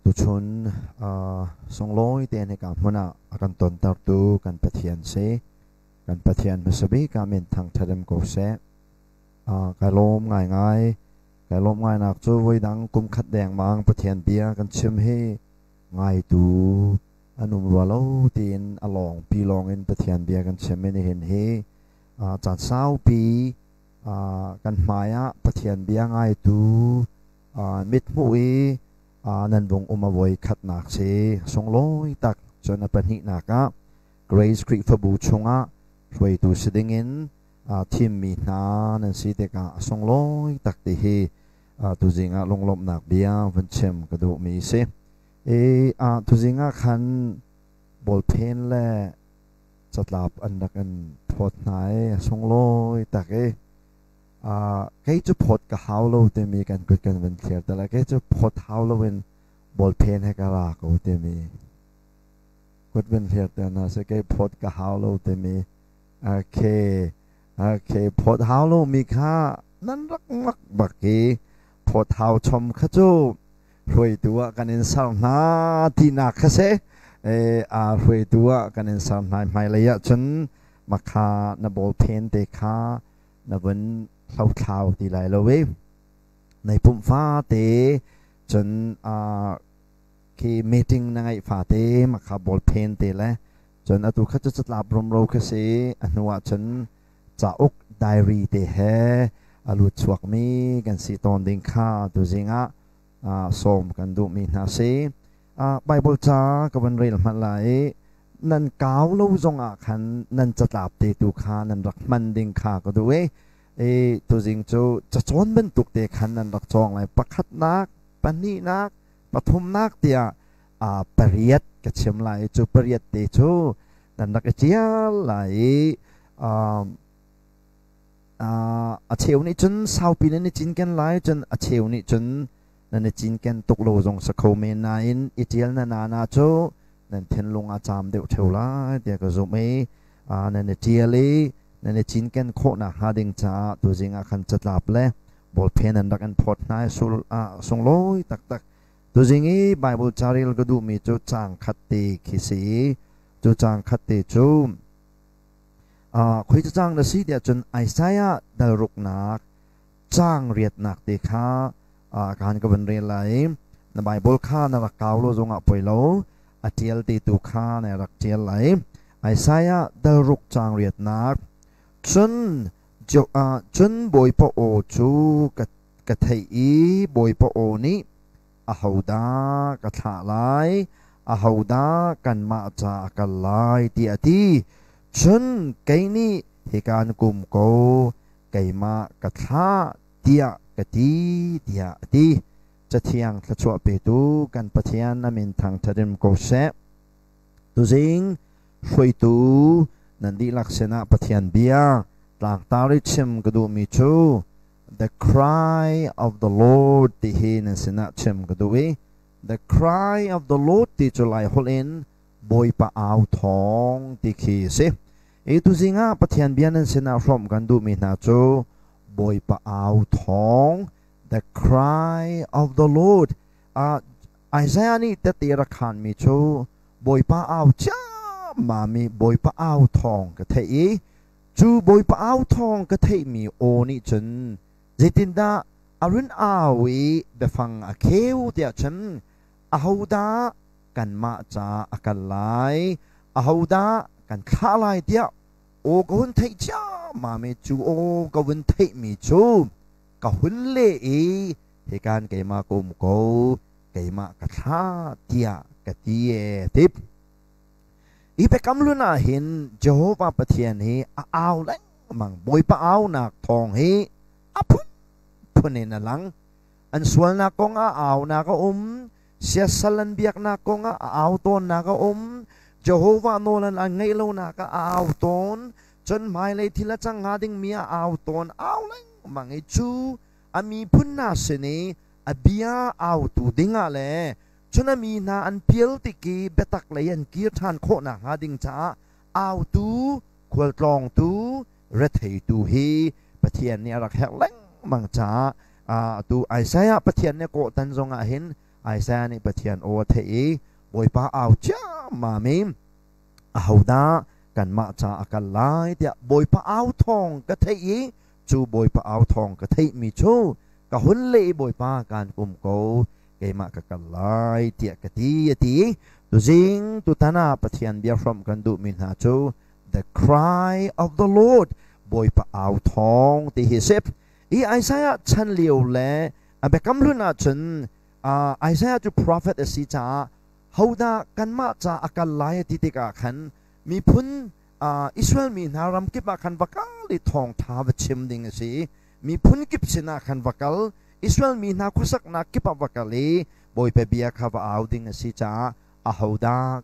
Tuchun sunglawi tein hika hmun ah a kan tontertu kan Pathian si. Kan Pathian hmasa bik ah min thangṭhat ko seh. Kai lawm ngaingai. Kai lawm ngainak cu voidang kum khat dengmang Pathian bia kan chim hi ngaitu an um rua lo tiin a lawngpi lawngin Pathian bia kan chim i nihin hi caan saupi kan hmai ah Pathian bia ngaitu mithmuh i nan vung um a voi khatnak si. Sunglawi tak. Cun a pahnihnak ah Grace Khrihfabu chungah hruaitu si dingin thimmi hna nan si tikah a sunglawi tak ti hi tuzing ah lunglawmhnak bia vun chim ka duhmi si. I tuzing ah khan ballpen le catlap an rak in phawt hna i a sunglawi tak i kei cu phawt ka hau lo timi kan kut kan vun thlir te lai. Kei cu phawt hau loin ballpen he ka ra ko timi kut vun thlir te hna sih. Kei phawt ka hau lo timi. Okay, okay, phawt hau lomi kha nan rak mak bak i phawt hau chom kha cu hruaitu ah kan in ser hna tinak kha si. Hruaitu ah kan in ser hna. Hmailei ah cun makha na ballpen te kha na vun hlothlau ti lai lo i nai pumh fate cun khi meeting na ngeih fate makha ballpen te le cun atu kha cu catlap rumro kha si. A hnu ah cun cauk diary te he a lut chuakmi kan si tawn ding kha tuzing ah sawm kan duhmi hna si. Bible ca ka van rel hmanh lai i nan kau lo zongah khan nan catlap te tu kha nan rak hman ding kha ka duh i i tuzing cu cacawn bantuk te khan nan rak cawng lai. Pakhatnak, pahnihnak, pathumnak tiah pariat ka chim lai. Cu pariat te cu nan rak i ṭial lai i a cheu nih cun saupi nan i cinken lai, cun a cheu nih cun nan i cinken tuk lo zong si kho men, nain i ṭial na nana cu nan thinlung a caam deuh ṭheo lai tiah ka zumh i nan i ṭial i nan i cinken khawh nakhnga ding caah tuzing ah khan catlap le ballpen an rak in phawt hna i sunglawi taktak. Tuzing i Bible carel ka duhmi cu caang khat te khi si i cu caang khat te cu khoi cacang na si tiah cun Isaiah dal ruknak caang riatnak te kha kaan ka van rel lai. Na Bible kha na rak kau lo zongah poi lo, a ṭial te tu kha na rak ṭial lai. Isaiah dal ruk caang riatnak. Cun cun Bawipa aw cu ka theih i Bawipa aw nih, "Ahodah ka thlah lai? Ahodah kanmah ca a kal lai?" tiah a ti. Cun kei nih, "Hika na kum ko, keimah ka thlah," tiah ka ti, tiah a ti. Cathiang thluachuah petu kan Pathian a min thangṭhat in ko seh. Tuzing hruaitu nan dihlak sinah Pathian bia tlangtar i chim ka duhmi cu "The Cry of the Lord" ti hi nan sinah chim ka duh i "The Cry of the Lord" ti cu Lai holh in Bawipa au thawng ti khi a si. I tuzing ah Pathian bia nan sinah hrawmh kan duhmi hna cu Bawipa au thawng, "The Cry of the Lord". Isaiah nih tete rak khanmi cu Bawipa au ciammam i Bawipa au thawng ka theih i cu Bawipa au thawng ka theihmi aw nih cun zeitindah a run au i biafang a kheu tiah cun, "Ahodah kanmah ca a kal lai? Ahodah kan thlah lai?" tiah aw ka hun theih ciammam i cu aw ka vun theihmi cu ka hun leh i, "Hikan keimah ka um ko, keimah ka thlah," tiah ka ti e tip. Hi biakam hlun ah hin Jehovah Pathian hi a au lengmang. Bawipa aunak thawng hi a phunphun in a lang. An sualnak kong ah aunak a um, siasal an biaknak kong ah a au tawnnak a um, Jehovah nawl an ngaih lonak ah a au tawn, cun hmailei thil a cang hnga dingmi ah a au tawn, au lengmang i cu a miphun hna sin i a bia autu dingah le cun a mi hna an pial tik i biatak lei an kir ṭhan khawh nakhnga ding caah autu, khualtlawngtu, retheitu hi Pathian nih a rak herh lengmang caah atu Isaiah Pathian nih kawhtan zongah hin Isaiah nih Pathian aw a theih i Bawipa au ciammam i ahodah kanmah ca a kal lai tiah Bawipa au thawng ka theih i cu Bawipa au thawng ka theihmi cu ka hun leh i Bawipa kaan kum ko, keimah ka kal lai tiah ka ti a ti. Tuzing tutan ah Pathian bia hrawmh kan duhmi hna cu The Cry of the Lord, Bawipa au thawng ti hi a si. I Isaiah chan lio le a biakam hlun ahcun Isaiah cu prophet a si caah hodah kanmah ca a kal lai a ti tikah khan miphun Israel mi hna ram kip ah khan va kal i thawngṭha va chim ding a si. Miphun kip sinah khan va kal, Israel mi hna khuasaknak kip ah va kal i Bawipa bia kha va au ding a si caah ahodah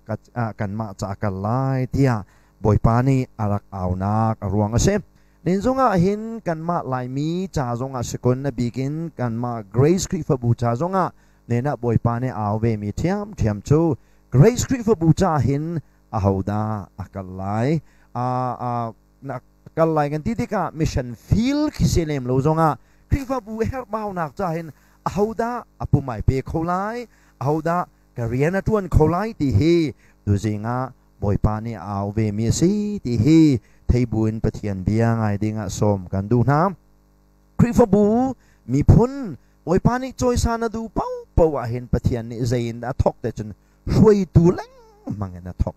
kanmah ca a kal lai tiah Bawipa nih a rak aunak a ruang a si. Nin zongah hin kanmah Laimi ca zongah si kun, a bik in kanmah Grace Khrihfabu ca zongah nenah Bawipa nih au ve mi ṭhiamṭhiam cu Grace Khrihfabu ca hin ahodah a kal lai? Na kal lai kan ti tikah mission field khi si lem lo zongah Khrihfabu herhbaunak ca hin ahodah a pum ai pe kho lai? Ahodah ka rian a ṭuan kho lai ti hi tuzing ah Bawipa nih a au ve mi a si ti hi thei buin Pathian bia ngai ding ah sawm kan duh hna. Khrihfabu miphun Bawipa nih cawisan a duh paohpaoh ah hin Pathian nih zei in dah a thawk te cun hruaitu lengmang in a thawk.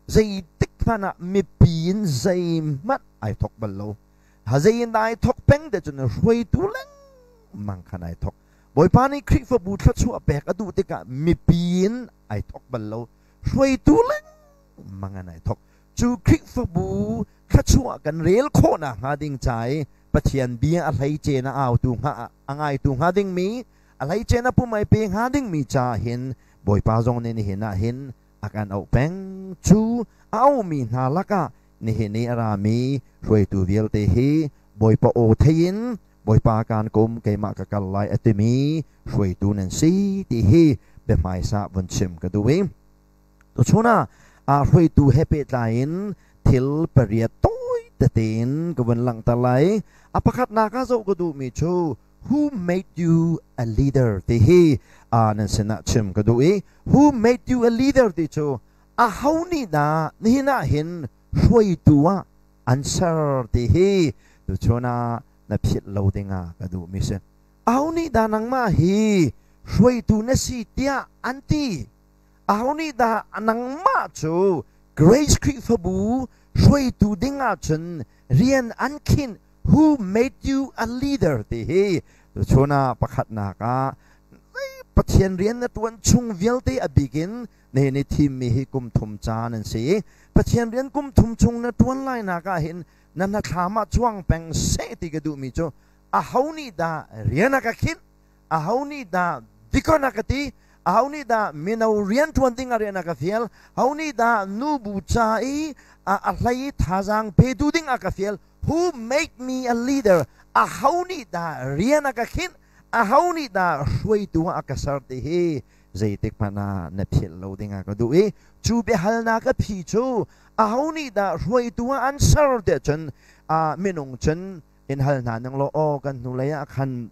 Zeitik hmanh ah mipi in zeihmanh ai thawk bal lo. Ha zei in dah ai thawk peng te cun hruaitu lengmang khan ai thawk. Bawipa nih Khrihfabu thluachuah pek a duh tikah mipi in ai thawk bal lo. Hruaitu lengmang in ai thawk. Cu Khrihfabu thluachuah kan rel khawhnak hnga ding ca i Pathian bia a hleice na autu hnga a ngaitu hnga dingmi, a hleice na pum ai pe hnga dingmi ca hin Bawipa zong nih nihin ah hin a kan auh peng. Cu a auhmi hna lakah nihin i a rami hruaitu vialte hi Bawipa aw thei in Bawipa kaan kum keimah ka kal lai a timi hruaitu nan si ti hi biahmaisa vun chim ka duh i tuchun ah aa hruaitu he pehtlai in thil pariat tawi tete in ka vun langhter lai. A pakhatnak ah zoh ka duhmi cu who made you a leader ti hi nan sinah chim ka duh i who made you a leader ti cu aho nih dah nihin ah hin hruaitu ah an ser ti hi tuchun ah na philh lo dingah ka duhmi si. Aho nih dah nangmah hi hruaitu na si tiah an ti? Aho nih dah nangmah cu Grace Khrihfabu hruaitu ding ahcun rian an khinh? Who made you a leader ti hi tuchun ah pakhatnak ah Pathian rian na ṭuan chung vialte a bik in nihin i thimmi hi kum thum caan an si. Pathian rian kum thum chung na ṭuan lainak ah hin na hnathlam ah chuang peng seh ti ka duhmi cu aho nih dah rian a ka khinh, aho nih dah dikon a ka ti, aho nih dah mino rianṭuan ding ah rian a ka fial, aho nih dah nubu ca i a hlei i thazaang petu ding a ka fial, who make me a leader, aho nih dah rian a ka khinh, aho nih dah hruaitu ah a ka ser ti hi zeitik hmanh ah na philh lo ding ah ka duh i cu biahalnak a phi cu aho nih dah hruaitu ah an ser tiah cun minung cun in hal hna ning law aw kan hnulei ah khan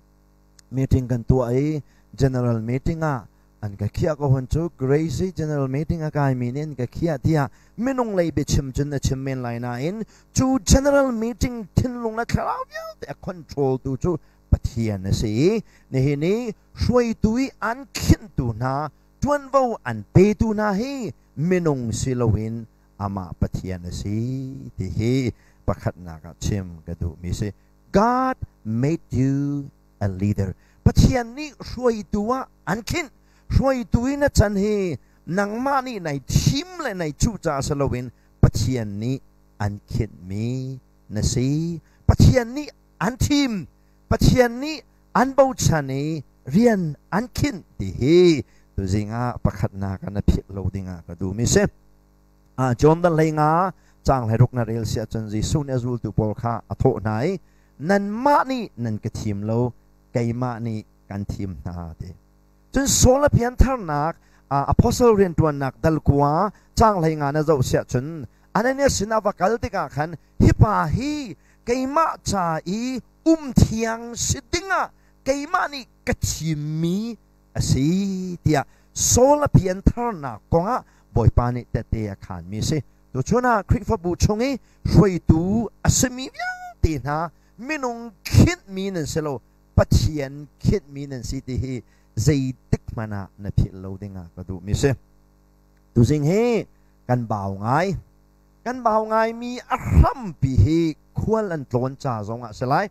meeting kan tuah i general meeting ah an ka khiah ko hon cu Grace general meeting a kaimi nih an ka khiah tiah minung lei biachim cun a chim men lai nain cu general meeting thinlung le thlarau vialte a control tu cu Pathian a si i nihin i hruaitu i an khinhtu hna ṭuanvo an petu hna hi minung si loin amah Pathian a si ti hi pakhatnak ah chim ka duhmi si. God made you a leader. Pathian nih hruaitu ah an khinh. Hruaitu i na can hi nangmah nih nai thim le nai cuh caah si loin Pathian nih an khinhmi na si. Pathian nih an thim. Pathian nih an bochan i rian an khinh ti hi tuzing ah pakhatnak ah na philh lo ding ah ka duhmi si. John dal hlei nga caang 16 na rel si ahcun Jesuh nih a zultu pawl kha a thawh hna i nanmah nih nan ka thim lo, keimah nih kan thim hna ti. Cun Saul a piantharnak apostle rianṭuannak dal 9 caang 15 na zoh si ahcun Ananias sin a va kal tikah khan hi pa hi keimah ca i um thiang si dingah keimah nih ka thimmi a si tiah Saul a piantharnak kongah Bawipa nih tehte a khaanmi a si. Tuchun ah Khrihfabu chung i hruaitu a simi vialte hna minung khinhmi nan si lo, Pathian khinhmi nan si ti hi zeitik hmanh ah na philh lo dingah ka duhmi si. Tuzing hi kan bau ngai. Kan bau ngaimi a hrampi hi khual an tlawn ca zongah si lai.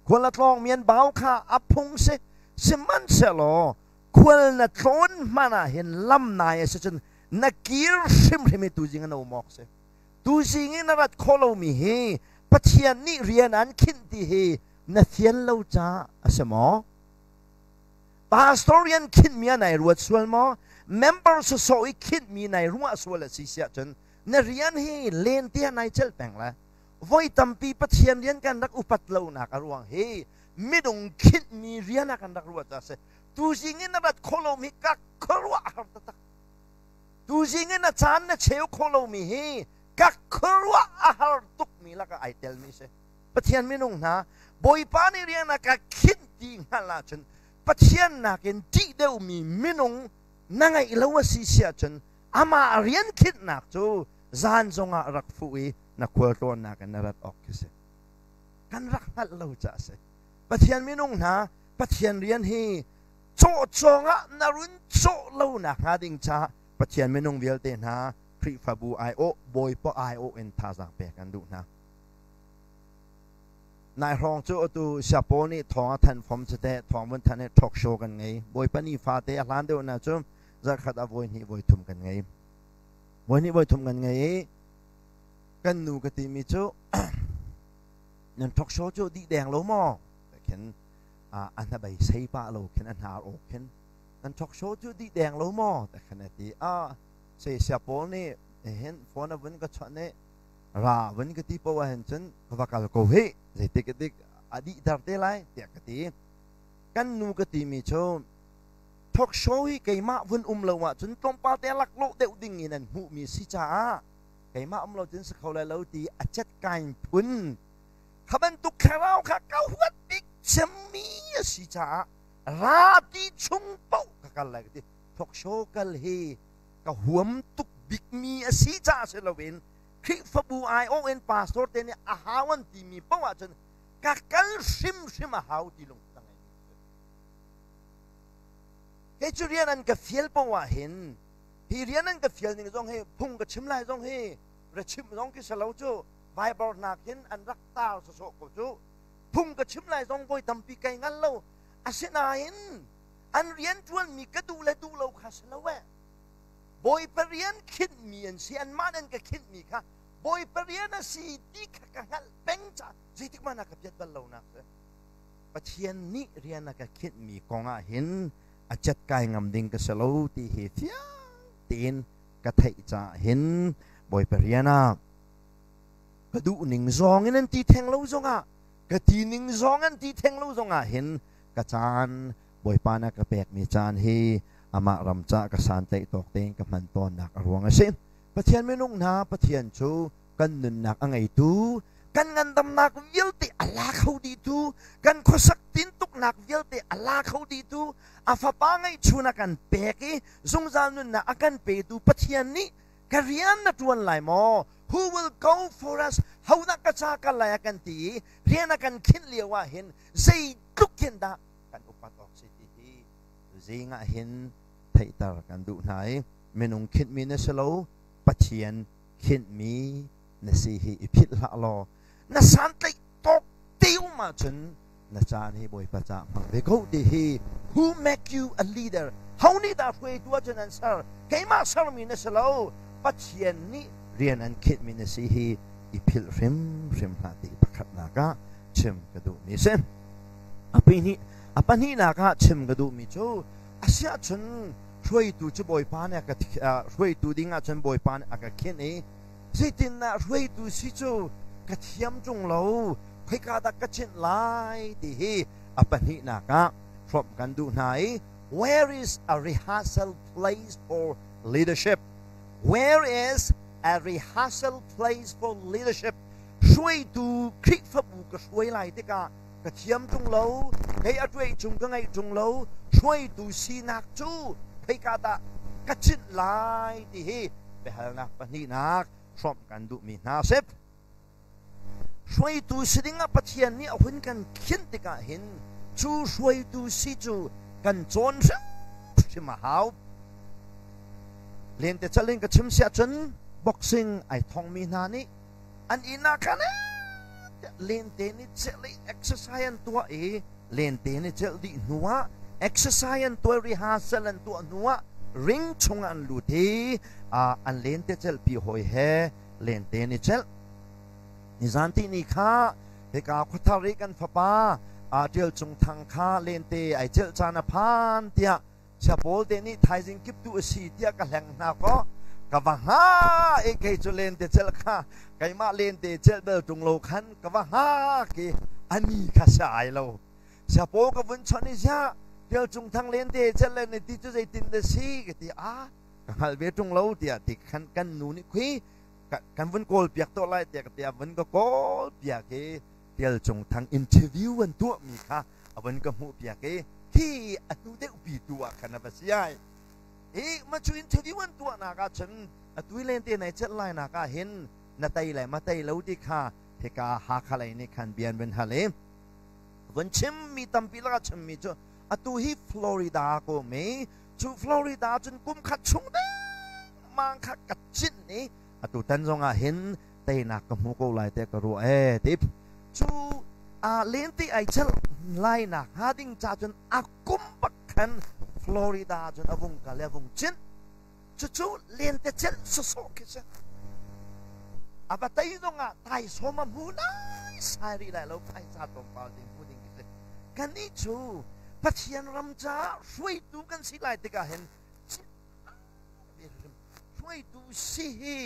Khual a tlawngmi an bau kha a phung si. Sihmanhsehlaw khual na tlawn hmanh ah hin lam nai a si cun na kir hrimhrim hi tuzing an um awk si. Tuzing i na rat khawh lomi hi Pathian nih rian an khinh ti hi na fian lo caah a si maw? Pastor rian khinhmi ah nai ruat sual maw? Member sawsawh i khinhmi nai ruah sual a si siah cun na rian hi len tiah nai celh peng lai. Voi tampi Pathian rian kan rak upat lonak a ruang hi minung khinhmi rian ah kan rak ruat a si. Tuzing in na rat khawh lomi ka khuaruah a har taktak. Tuzing in na caan na cheu khawh lomi hi ka khuaruah a har tukmi lakah ai telmi si. Pathian minung hna, Bawipa nih rian a ka khinh ti hngalh ahcun Pathian nakin ṭih deuhmi minung na ngeih lo a si si ahcun amah rian khinhnak cu zan zongah rak fuh i na khualtlawnnak in na rat awk khi si. Kan rak hngalh lo caah a si. Pathian minung hna, Pathian rian hi cawhcawng ah na run cawh lo nak hnga ding caah Pathian minung vialte hna Khrihfabu aiawh, Bawipa aiawh in thazaang pek kan duh hna. Nai hrawng cu atu Siapaw nih thawng a thanh fom cu teh thawng vun thanh i talk show kan ngei. Bawipa ni fate a hlan deuh na cu zarhkhat ah voi hnih voi thum kan ngei. Voi hnih voi thum kan ngei i kan nu ka timi cu nan talk show cu dih deng lo maw? Khin a hnabei sei pah lo khin a hnar awk khin nan talk show cu dih deng lo maw? Te khin a ti. A sei Siapaw nih hin phone a vun ka chawnh i ra vun ka ti poah hin cun ka va kal ko hih zeitik dik a dih ter te lai tiah ka ti. Kan nu ka timi cu talk show hi keimah vun um lo ahcun tlawmpal te laklawh deuh ding in an hmuhmi si caah keimah um lo cun si kho lai lo ti a cet kain phun kha bantuk thlarau kha ka huat bik cemmi a si caah ra ti chung paoh ka kal lai ka ti. Talk show kal hi ka huam tuk bikmi a si caah si loin Khrihfabu aiawh in pastor te nih a hau an timi paoh ahcun ka kal hrimhrim a hau ti lungput a ngeimi si. Kei cu rian an ka fial paoh ah hin hi rian an ka fial ning zong hi phung ka chim lai zong hi ra chimh zong khi si lo cu Bible nak hin an rak tar sawsawh ko cu phung ka chim lai zong voi tampi kai ngal lo. Asinain an rian ṭuanmi ka duh le duh lo kha si lo eh. Bawipa rian khinhmi an si, anmah nih an ka khinhmi kha Bawipa rian a si ti kha ka hngalh peng caah zeitik hmanh ah ka piat bal lonak si. Pathian nih rian a ka khinhmi kong ah hin a cet kai ngam ding ka si lo ti hi fiang tein ka theih caah hin Bawipa rian ah ka duh ning zong in an ti theng lo zongah ka ti ning zong an ti theng lo zongah hin ka caan Bawipa na ka pekmi caan hi amah ram ca ka santlaih tawk tein ka hman tawnnak a ruang a si. Pathian minung hna, Pathian cu kan nunnak a ngeitu, kan ngandamnak vialte a la kho dihtu, kan khuasak tintuknak vialte a la kho dihtu, a fapa ngeihchun a kan pek i zungzal nunnak a kan petu Pathian nih ka rian na ṭuan lai maw? Who will go for us? Hodah ka ca kal lai a kan ti i rian a kan khinh lio ah hin zeitluk hin dah kan upat awk si ti hi zing ah hin theihter kan duh hna i minung khinhmi na si lo, Pathian khinhmi na si hi i philh hlah law na santlaih tawk te um ahcun na caan hi Bawipa caah hmang ve ko ti hi. Who make you a leader? Ho nih dah hruaitu ahcun an ser? Keimah sermi na si lo, Pathian nih rian an khinhmi na si hi i philh hrimhrim hlah ti pakhatnak ah chim ka duhmi si. A pahnihnak ah chim ka duhmi cu asiahcun hruaitu cu Bawipa nih a ka hruaitu ding ahcun Bawipa nih a ka khinh i zeitindah hruaitu si cu ka thiam ṭung lo, khoika dah ka chinh lai ti hi a pahnihnak ah hrawmh kan duh hna i where is a rehearsal place for leadership? Where is a rehearsal place for leadership? Hruaitu Khrihfabu ka hruai lai tikah. Ka thiam ṭung lo, kei a ṭuai chung ka ngeih ṭung lo, hruaitu sinak cu khoika dah ka chinh lai ti hi biahalnak pahnihnak hrawmh kan duhmi hna a si. Hruaitu si dingah Pathian nih a hun kan khinh tikah hin cu hruaitu si cu kan cawn hrimhrim a hau. Lentecelh in ka chim siah cun boxing ai thongmi hna nih an inn ah khan lente nih celh i exercise an tuah i lente nih celh dih hnuah exercise an tuah rehearsal an tuah hnuah ring chungah an lut i an lente celhpi hawi he lente nih celh. Nizan ti ni kha hika khuathar i kan fapa Ṭial Cung Thang kha lente ai celh caan a phan tiah Chia pawl te nih thaizing kiptu a si tiah ka hleng hna kaw ka va hnga i kei cu lente celh kha keimah lente celh bel ṭung lo khan ka va hngak i ani kha sia ai lo. Sia pawl ka vun chawnh i, "Ziah, Ṭial Cung Thang lente celh le na ti cu zeitin dah si?" ka ti. "A ka hngalh ve ṭung lo," tiah ti khan kan nu nih khui kan vun kawl piak tuah lai tiah ka ti. A vun ka kawl piak i Ṭial Cung Thang interview an tuahmi kha a vun ka hmuh piak i hi a hnu deuh pi tu ah khan a va si ai. Hi ma cu interview an tuahnak ah cun atu i lente nai celh lai nak ah hin na tei le ma tei lo ti kha hika Hakha lei nih khan bia an vun hal i vun chim mi tampi lakah chimmi cu atu hi Florida ko mi cu Florida cun kum khat chung dengmang kha ka cinh i atu tan zong ah hin teinak ka hmu ko lai tiah ka ruah ee ti. Cu lente ai celh lai nak hnga ding ca cun a kum bak khan Florida cun a vung kal i a vung cinh. Cucu lente celh sawsawh khi si. A va tei zong ah taisawm a hmu lai sai rih lai lo, phaisa tlawmpal te hmu ding khi si. Kannih cu Pathian ram caah hruaitu kan si lai tikah hin hruaitu si hi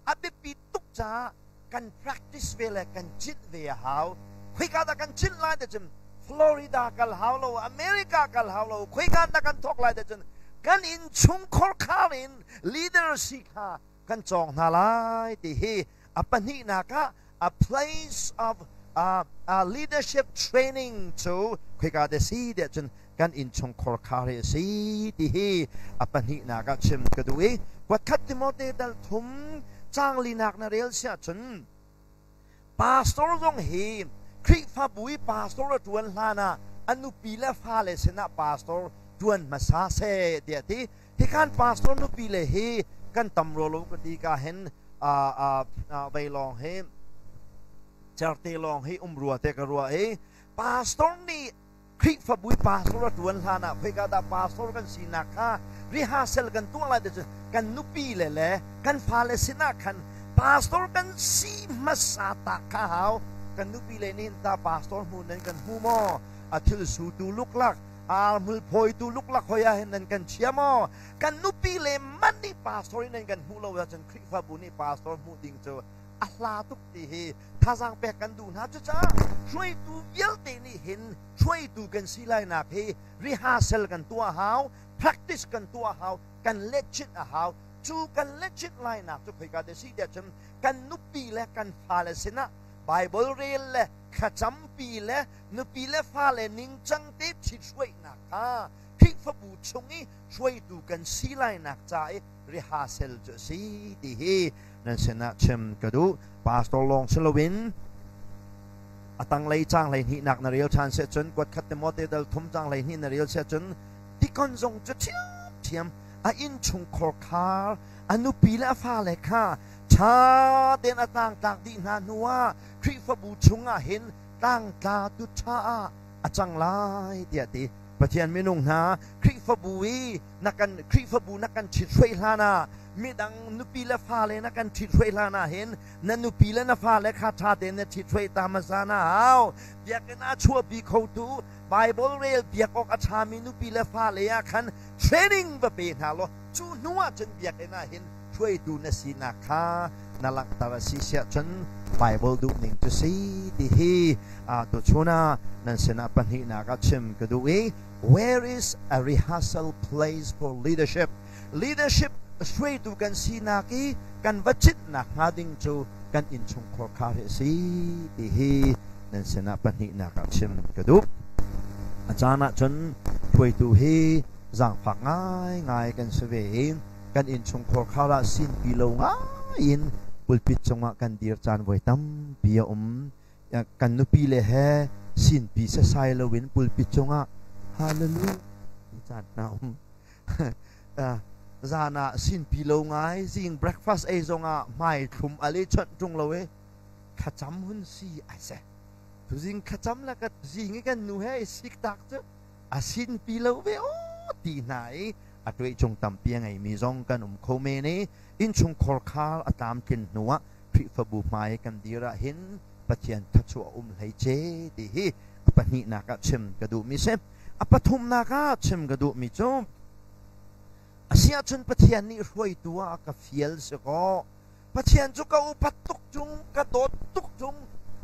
a biapi tuk caah kan practice ve le kan cinh ve a hau. Khoika dah kan cinh lai te cun Florida kal hau lo, America kal hau lo, khoika dah kan thawk lai te cun kan inn chung khorkhar in leader si kha kan cawng hna lai ti hi a pahnihnak ah a place of leadership training cu khoika te si tiah cun kan innchung khorkhar hi a si ti hi a pahnihnak ah chim ka duh i kuatkhat Timote dal thum caang linak na rel siah cun pastor zong hi Khrihfabu i pastor a ṭuan hlan ah a nupi le fale sinah pastor ṭuan hmasa seh tiah ti. Hikhan pastor nupi le hi kan tam rua lo ka ti ka hin vei lawng hi certe lawng hi um rua te ka rua i pastor nih Khrihfabu i pastor a ṭuan hlan ah khoika dah pastor kan sinak kha rehearsal kan tuah lai ti cu kan nupi le le kan fale sinah khan pastor kan si hmasa ta kha hau. Kan nupi le nih ta pastor hmu nan kan hmu maw? A thil sutu luklak, arhmul phawitu luklak hoi ah hin nan kan chia maw? Kan nupi le man nih pastor in nan kan hmuh lo ahcun Khrihfabu nih pastor hmuh ding cu a hla tuk ti hi thazaang pek kan duh hna. Cucaah hruaitu vialte nih hin hruaitu kan si lainak hi rehearsal kan tuah hau, practice kan tuah hau, kan lechinh a hau. Cu kan lechinh lainak cu khoika te si tiah cun kan nupi le kan fale sinah Bible rel le thlacampi le nupi le fale ningcang te ṭhithruainak kha Khrihfabu chung i hruaitu kan si lainak ca i rehearsal cu a si ti hi nan sinah chim ka duh. Pastor lawng si loin a tanglei caang 12nak na rel ṭhan seh cun, kuatkhat Timote dal thum caang 12 na rel seh cun, deacon zong cu ṭhiamṭhiam a innchung khorkhar a nupi le a fale kha ṭha tein a tlangtlak dih hna hnuah Khrihfabu chungah hin tlangtlatu ṭha ah a cang lai tiah ti. Pathian minung hna, Khrihfabu i na kan Khrihfabu na kan ṭhithruai hlan ah, midang nupi le fale na kan ṭhithruai hlan ah hin na nupi le na fale kha ṭha tein na ṭhithruai ta hmasa na hau. Biakinn ah chuahpi khotu, Bible rel piak awk a ṭhami nupi le fale ah khan training va pe hna law cu hnu ah cun biakinn ah hin hruaitu na sinak kha na langhter a si siah cun Bible duhning cu si ti hi tuchun ah nan sinah pahnihnak ah chim ka duh i where is a rehearsal place for leadership? Leadership hruaitu kan sinak i kan va citnak hnga ding cu kan innchungkhar khar hi a si ti hi nan sinah pahnihnak ah chim ka duh. A caan ahcun hruaitu hi zaangfak ngaingai kan si ve i kan innchungkhar khar ah sinpi lo ngai in pulpit cungah kan dir caan voi tampi a um. Kan nupi le he sinpi sasai loin pulpit cungah hallelujah ti caan hna um. Zan ah sinpi lo ngai zing breakfast ei zongah hmai thlum al i chawnh ṭung lo i thlacam hun si ai seh. Tuzing thlacam le ka zing i kan nu he i sik tak cu a sinpi lo ve aw ti hna i a tuai cung tampi a ngeimi zong kan um kho men i innchungkhar khar a tlamtlin hnuah Khrihfabu hmai kan dir ah hin Pathian thluachuah um hlei ce ti hi a pahnihnak ah chim ka duhmi si. A pathumnak ah chim ka duhmi cu a si ahcun Pathian nih hruaitu ah a ka fial si kaw Pathian cu ka upat tuk ṭung, ka dawt tuk ṭung,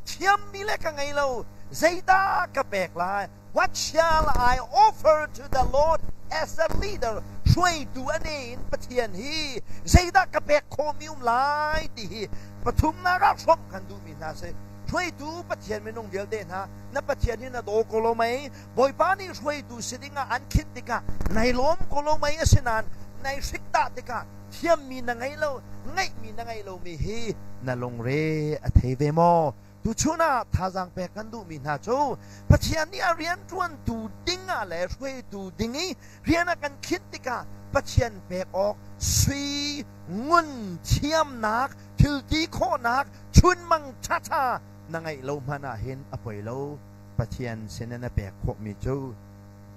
thiammi le ka ngei lo, zeidah ka pek lai? What shall I offer to the Lord as a leader? Hruaitu a ne in Pathian hi zeidah ka pek khawhmi um lai ti hi pathumnak ah hrawmh kan duhmi hna si. Hruaitu Pathian minung vialte hna, na Pathian hi na daw ko lo mei? Bawipa nih hruaitu si dingah an khinh tikah nai lawm ko lo mei? Asinain nai hrik tah tikah thiammi na ngei lo, ngeihmi na ngei lomi hi na lungre a thei ve maw? Tuchun ah thazaang pek kan duhmi hna cu Pathian nih a rianṭuantu ding ah le hruaitu ding i rian a kan khinh tikah Pathian pek awk sui, ngun, thiamnak, thilti khawhnak, chunmang ṭhaṭha na ngeih lo hmanh ah hin a poi lo. Pathian sin na pek khawhmi cu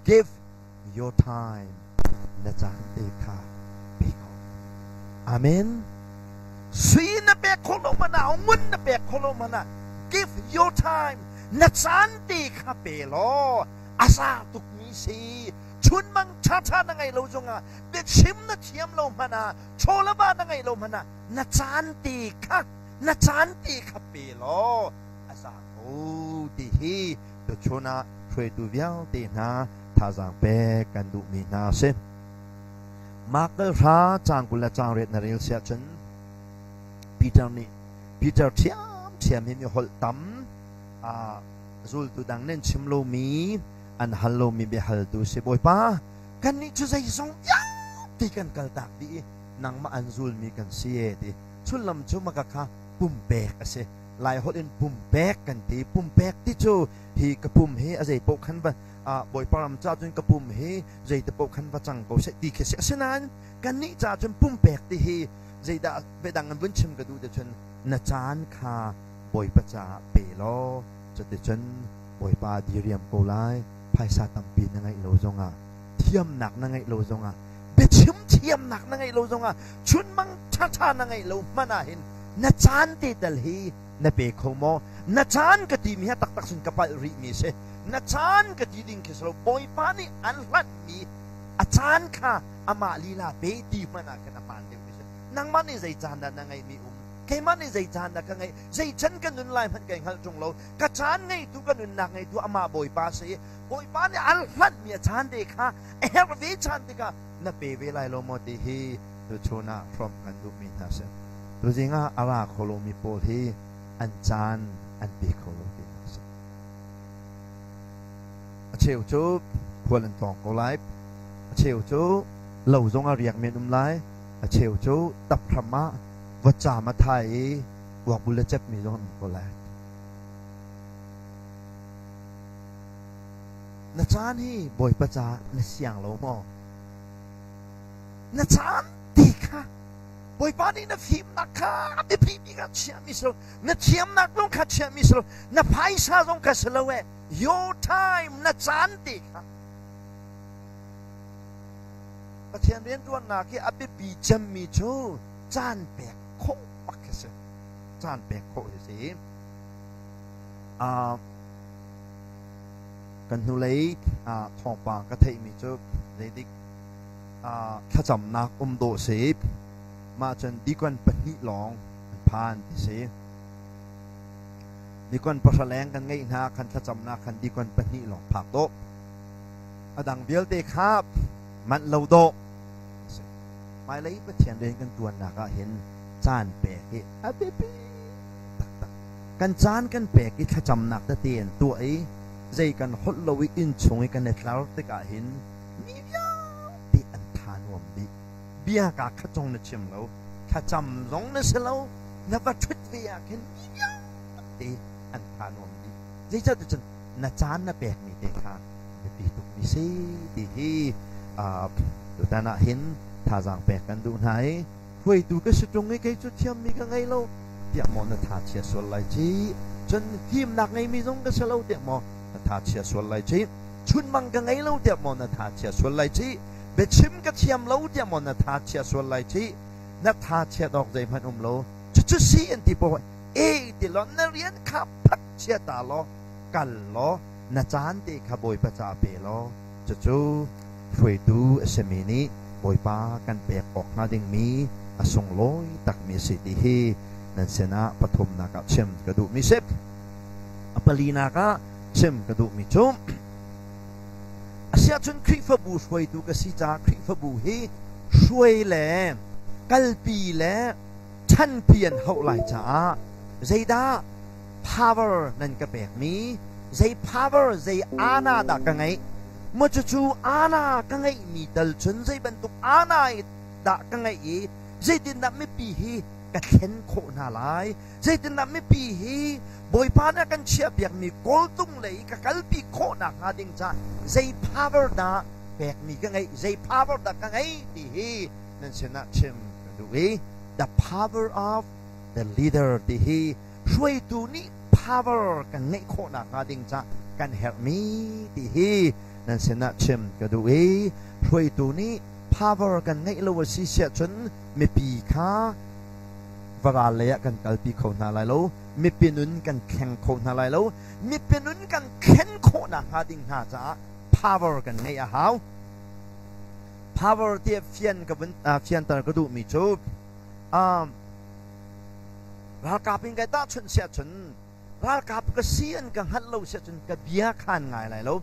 give your time na caan te kha pe ko. Amen. Sui na pek khawh lo hmanh ah, ngun na pek khawh lo hmanh ah, give your time na caan te kha pe law a za tukmi si. Chunmang ṭhaṭha na ngei lo zongah, biachim na thiam lo hmanh ah, chawlava na ngei lo hmanh ah, na caan te kha na caan te kha pe law a za ko ti hi tuchun ah hruaitu vialte hna thazaang pek kan duhmi hna a si. Mark dal hra caang 20 le caang riat na rel si ahcun Peter nih Peter ṭhiamṭhiam hi mi holh tam zultu dang nih an chim lomi an hal lomi biahaltu si Bawipa kannih cu zeizong vialte kan kaltak dih i nangmah an zulmi kan si e ti sullam cu maka kha pumpek a si Laiholh in pumpek kan ti. Pumpek ti cu hi ka pum hi a zei paoh khan va Bawipa ram ca cun ka pum hi zeite paoh khan va cang ko seh ti khi a si. Asinain kannih ca cun pumpek ti hi zeidah biadang in vun chim ka duh ti cun na caan kha Bawipa caah pe law cuticun Bawipa diriam ko lai. Phaisa tampi na ngeih lo zongah thiamnak na ngeih lo zongah biachim thiamnak na ngeih lo zongah chunmang ṭhaṭha na ngeih lo hmanh ah hin na caan te tal hi na pe kho maw? Na caan ka timi hi taktak sin ka palh rihmi si. Na caan ka ti ding khi si lo. Bawipa nih an hlanhmi a caan kha amah lila pe ti hmanh ah khan a hmaan deuhmi si. Nangmah nih zei caan dah na ngeihmi um? Keimah nih zei caan dah ka ngeih? Zei can ka nun lai hmanh kai hngalh ṭung lo. Ka caan ngeitu, ka nunnak ngeitu amah Bawipa si. Bawipa nih an hlanhmi a caan te kha a herh ve caan tikah na pe ve lai lo maw ti hi tuchun ah hrawmh kan duhmi hna si. Tuzing ah a ra kho lomi pawl hi an caan an pe kho lo ti a si. A cheu cu khual an tlawng ko lai. A cheu cu lo zong ah riak men um lai. A cheu cu taphram ah vawcaam a thai i kuakbul le cepmi zong an um ko lai. Na caan hi Bawipa caah na siang lo maw? Na caan ti kha Bawipa nih na fimnak kha a biapi bik ah chiahmi si lo, na thiamnak zong kha chiahmi si lo, na phaisa zong kha si lo e, your time na caan te kha Pathian rianṭuannak hi a biapi cemmi cu caan pek khawh bak khi si. Caan pek khawh hi si. Kan hnulei thawngpang ka theihmi cu zeitik thlacamnak um dawh si. Mah cun dikon pahnih lawng an phan ti si. Dikon pahra leng kan ngeih hna khan thlacamnak khan dikon pahnih lawng phak dawh. A dang vialte kha manh lo dawh. Hmailei Pathian rian kan ṭuannak ah hin caan pek hi a biapi taktak. Kan caan kan pek i thlacamnak tete an tuah i zei kan holh lo i innchung i kan i tlar tikah hin mi vialte an tha nuam dih. Bia kaa khat zong na chim lo, thlacam zong na si lo, na va ṭhut ve ah khin mi vialte an tha nuam dih. Zeicahtiah cun na caan na pekmi te kha biapi tukmi si ti hi tutan ah hin thazaang pek kan duh hna i hruaitu ka si ṭung i kei cu thiammi ka ngei lo tiah maw na tha chia sual lai ci, cun fimnak ngeimi zong ka si lo tiah maw na tha chia sual lai ci, chunmang ka ngei lo tiah maw na tha chia sual lai ci, biachim ka thiam lo tiah maw na tha chia sual lai ci. Na tha chiat awk zeihmanh um lo. Cucu si an ti poah e ti law na rian kha phat chia ta law kal law na caan te kha Bawipa ca pe law cucu hruaitu a simi nih Bawipa kan pek awk hnga dingmi a sunglawi takmi a si ti hi nan sinah pathumnak ah chim ka duhmi si. A palinak ah chim ka duhmi cu asiahcun Khrihfabu hruaitu ka si caah Khrihfabu hi hruai le kalpi le ṭhanpi an hauh lai caah zeidah power nan ka pekmi, zei power, zei ana dah ka ngeih, maw cucu ana ka ngeihmi tal cun zei bantuk ana dah ka ngeih i zeitindah mipi hi ka thlen khawh hna lai, zeitindah mipi hi Bawipa nih a kan chiahpiakmi kawltung lei ka kalpi khawh nakhnga ding caah zei power dah pekmi ka ngeih, zei power dah ka ngeih ti hi nan sinah chim ka duh i the power of the leader ti hi hruaitu nih power kan ngeih khawh nakhnga ding cah kan herhmi ti hi nan sinah chim ka duh i hruaitu nih power kan ngeih lo a si siah cun mipi kha varal lei ah kan kalpi kho hna lai lo, mipi nun kan thleng kho hna lai lo. Mipi nun kan thlen khawh nakhnga ding hna caah power kan ngeih a hau. Power tiah fian ka vun fianter ka duhmi cu ralkap in kai tahchunh siah cun ralkap ka si an ka hngalh lo siah cun ka bia khan ngai lai lo.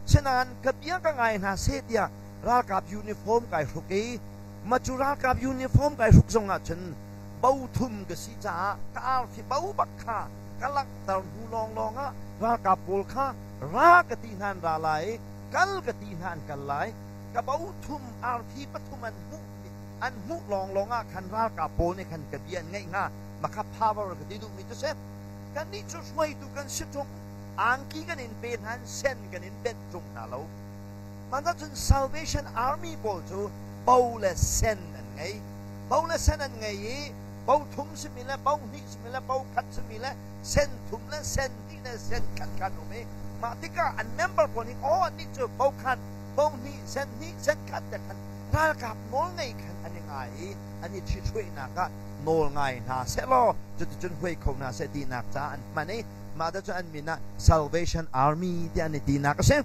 Sinain ka bia ka ngai hna seh tiah ralkap uniform kai hruk i ma cu ralkap uniform kai hruk zong ah cun bo thum ka si caah ka arfi bo bak kha ka langhter hnu lawnglawng ah ralkap pawl kha ra ka ti hna an ra lai i kal ka ti hna an kal lai. Ka bo thum arfi pathum an hmuh lawnglawng ah khan ralkap pawl nih khan ka bia an ngaih hnga. Makha power ka ti duhmi cu si. Kannih cu hruaitu kan si ṭung, angki kan in pe hna, sen kan in benh ṭung hna lo. Mah cun Salvation Army pawl cu bo le sen an ngei. Bo le sen an ngei i bo thum simi le bo hnih simi le bo khat simi le sen thum le sen hnih le sen khat kha an um i mah tikah an member pawl nih aw annih cu bo khat, bo hnih, sen hnih, sen khat te khan ralkap nawl ngei khan an i ngai i an i ṭhithruainak ah nawl ngai hna sehlaw cuticun huai kho hna seh tinak caah an hman i mah cu an min ah Salvation Army tiah an i tinak a si.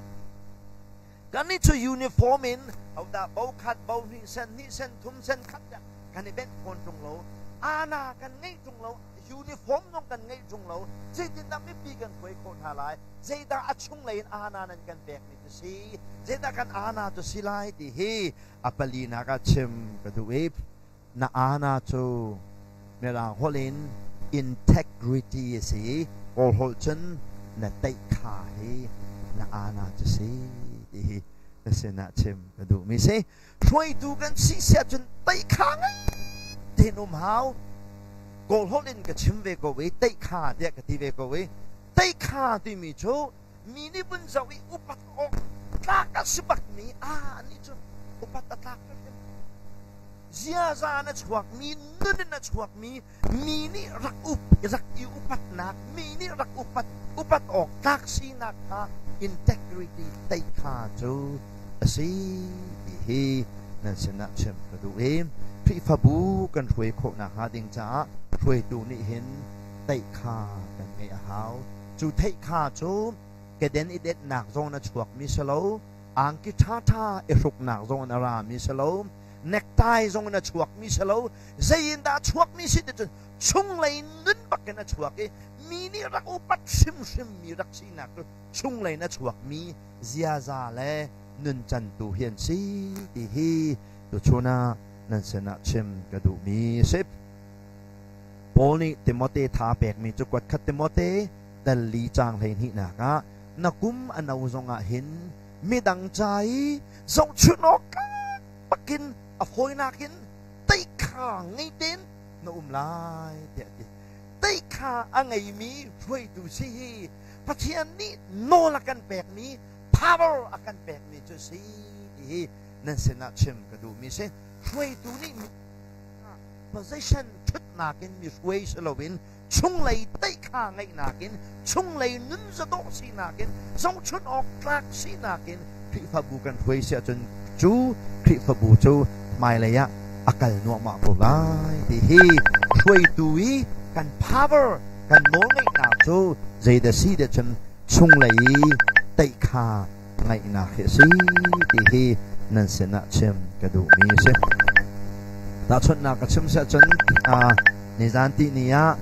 Kannih cu uniform in hodah bo khat, bo hnih, sen hnih, sen thum, sen khat tiah kan i benh fawn ṭung lo. Ana kan ngeih ṭung lo, uniform zong kan ngeih ṭung lo. Zeitindah mipi kan hruai khawh hna lai? Zeidah a chunglei in ana nan kan pekmi cu si? Zeidah kan ana cu si lai ti hi a palinak ah chim ka duh i na ana cu Mirang holh in integrity a si i Kawl holh cun na teihkha hi na ana cu si ti hi na sinah chim ka duhmi si. Hruaitu kan si siah cun teihkha ngei tein um hau. Kawl holh in ka chim ve ko i teihkha tiah ka ti ve ko i teihkha timi cu mi nih vun zoh i upat awk tlak a si bakmi anih cu upat a tlak hrimhrim. Ziaza in a chuakmi, nun in a chuakmi, mi nih rak up rak i upatnak, mi nih rak upat upat awk tlak sinak kha integrity tei kha cu a si ti hi nan sinah chim ka duh i Khrihfabu kan hruai khawh nakhnga ding caah hruaitu nih hin teih kha kan ngeih a hau. Cu theih kha cu keden i detnak zong in a chuakmi si lo, angki ṭhaṭha i hruknak zong in a rami si lo, necktie zong in a chuakmi si lo, zei in dah a chuakmi si ti cun chunglei nun bakin a chuak i mi nih rak upat hrimhrimmi rak sinak cu chunglei in a chuakmi ziaza le nuncan tu hi an si ti hi tuchun ah nan sinah chim ka duhmi a si. Paul nih Timote tha pekmi cu kuat khat Timote dal li caang 12nak ah na kum a no zongah hin midang ca i zohchunh awk bakin a fawinak in teikha ngei tein na um lai tiah a ti. Teikha a ngeimi hruaitu si hi Pathian nih nawl a kan pekmi power a kan pekmi cu si ti hi nan sinah chim ka duhmi si. Hruaitu nih position ṭhutnak in mi hruai si loin chunglei teikha ngeihnak in chunglei nun zadawh sinak in zohchunh awk tlak sinak in Khrihfabu kan hruai si ahcun cu Khrihfabu cu hmailei ah a kal nuahmah ko lai ti hi hruaitu i kan power kan nawlngeihnak cu zeidah si tiah cun chunglei i teikha ngaihnak hi a si ti hi nan sinah chim ka duhmi a si. Tahchunhnak ka chim siah cun nizan ti ni ah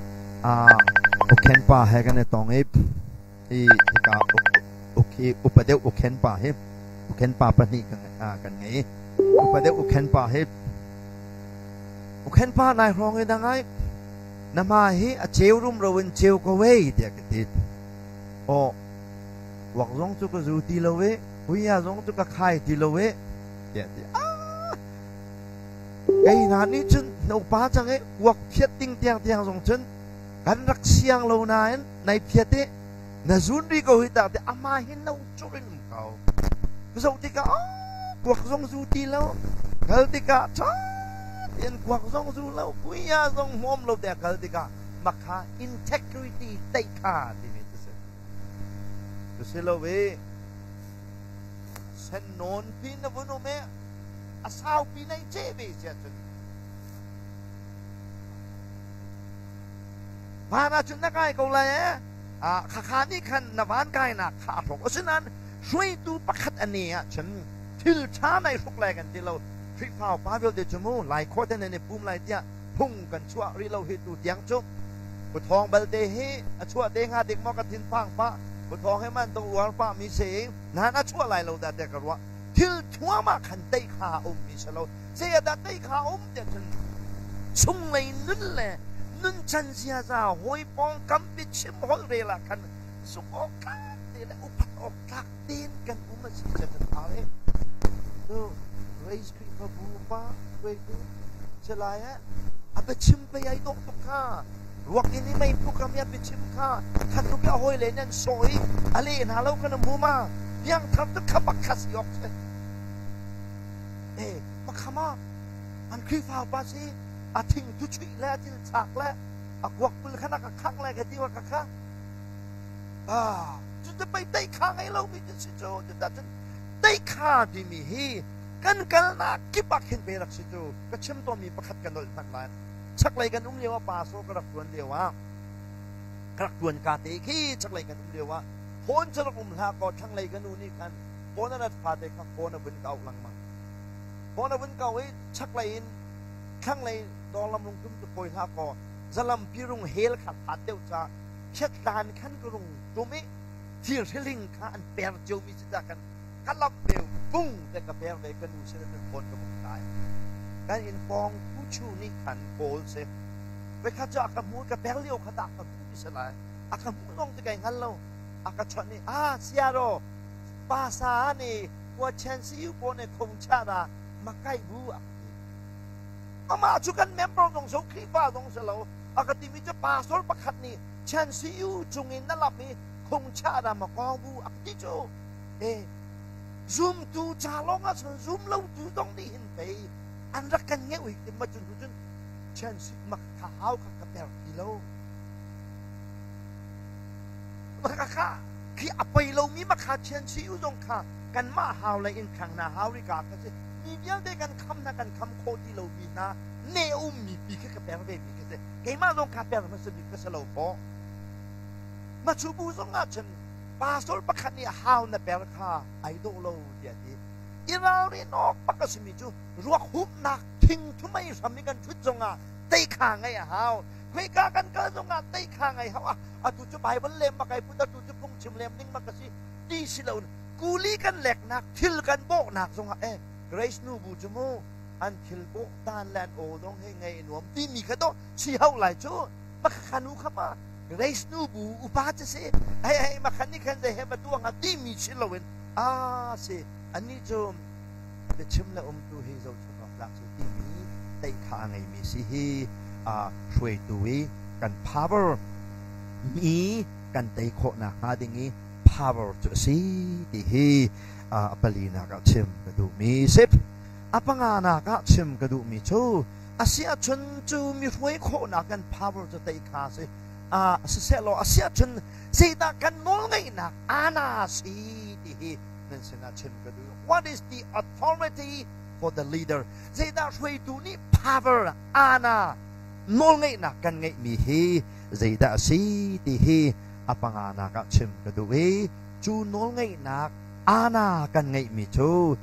Ukhen pa he kan i tong i hika upa deuh Ukhen pa hi Ukhen pa pahnih kan ngei. Upa deuh Ukhen pa hi Ukhen pa nai hrawng i dangai na hma hi a ceu rumro in ceu ko ei tiah ka ti. Aw Uak zong cu ka zu ti lo i huia zong cu ka khai ti lo i tiah ti. Ah! Kei hna nih cun na upa cang i uak phiat ding tiangtiang zong cun kan rak siang lo nain nai phiat i na zun rih ko hi tak ti amah hi no cur in um ko. Zoh tikah kuak zong zu ti lo kal tikah ṭha tein kuak zong zu lo huia zong hmawm lo te kal tikah makha integrity teikha timi cu si. Cu si lo i sen nawn pi na vun um i a saupi nei ce ve si ahcun van ahcun na kai ko lai ee khakha nih khan na van kainak kha a hrok asinain hruaitu pakhat a ne ahcun thil ṭha nai hruk lai kan ti lo Khrihfa upa vialte cu mu lai khua te nan i pum lai tiah phung kan chuah rih lo hi tu tiang cu Pu Thawng balte hi a chuah te hnga dik maw ka thinphang pah Pu Thawng hi man tuk uar pah mi si nain a chuah lai lo dah tiah ka ruah thil thuam ah khan tei kha a um mi si lo zei ah dah tei kha a um tiah cun chunglei nun le nunchan ziaza hawi pawngkam biachim holh rel ah khan zumh awk tlak te le upat awk tlak tein kan um a si cun kan au e tu Grace Khrihfabu pa hruaitu salai eh a biachim pei ai dawh tuk kha ruak in i mei program i a biachim kha khat tuk i a hawi le nan sawh i a leh hna lo kan mu ma piangthar tuk kha bak kha si awk si eh makhama an Khrihfa pa si a thing tu chuih le a thil chak le a kuak pul kha na ka khang le ka ti wa ka kha ah cu te pei tei kha ngei lo mi si cu cu ta cun tei kha timi hi kan kalnak kip ah khin pe rak si cu ka chim tawnmi pakhat ka nolh hmanh lai chaklei kan um lio ah pa so ka rak tuan lio ah ka rak tuan ka te khi chaklei kan um lio ah phone cu rak um hlah kaw thlanglei ka nu nih khan phone a rat fate kha phone a vun ka auh lengmang phone a vun ka i chaklei in thlanglei dawrlam rung tum tu fawi hlah kaw zalam pi rung hel kha phat deuh ca phiatlan khan ka rung tum i thir hriling kha an per cio mi si ta kan ka lamh ve bung te ka per ve ka nu sin in phone ka bung kai kan in pawng pu chu nih khan kawl si ve kha cu a ka hmu ka per lio kha ta ka hmu mi si lai a ka hmu zong ti kai hngal lo a ka chawnh i a siaro pa sa ni kwa chen si yu po ne khong cha da makai bu a ka ti amah cu kan member zong so Khrihfa zong si lo a ka timi cu pastor pakhat nih chen si yu cung in na lam i khong cha da ma kong bu a ka ti cu e zumtu ca lawng ah cun zum lo tu zong nih hin pei an rak kan ngeih ui ti ma cun cun chen si mak kha hau kha ka per ti lo ma kha khi a pei lo mi ma kha chen si u zong kha kan mah hau le in khang na hau ri ka kha si mi vialte kan kham na kan kham kho ti lo mi hna ne um mi pi kha ka per ve mi kha si keimah zong kha per hmasa bik ka si lo fo ma chu bu zong ah cun pastor pakhat nih hau na per kha ai dawh lo tiah ti i ralrin awk bak a simi cu ruak humnak thing thumei hram i kan ṭhut zongah teikha ngeih a hau khoika kan kal zongah teikha ngei hau atu cu Bible lem bak ai put atu cu phungchim lem ding bak a si ti si lo kuli kan leknak thil kan bawhnak zongah eh Grace nu bu cu mu an thil bawh dan le an aw zong he ngei nuam timi kha to si hau lai cu. Makha nu kha ma Grace nu bu upa cu si hei hei makhan nih khan zei he va tuang a timi si loin a si annih cu biachim le umtu hi zohchun awk tlak si timi teikha a ngeimi si hi hruaitu i kan power mi kan tei khawhnak hnga ding i power cu a si ti hi a palinak ah chim ka duhmi si. A panganak ah chim ka duhmi cu a si ahcun cu mi hruai khawhnak kan power cu tei kha a si. Siseh law a si ahcun zeidah kan nawlngeihnak ana si ti hi nan sinah chim ka duh. What is the authority for the leader? Zeidah hruaitu nih power ana nawlngeihnak kan ngeihmi hi zeidah a si ti hi a panganak ah chim ka duh i cu nawlngeihnak ana kan ngeihmi cu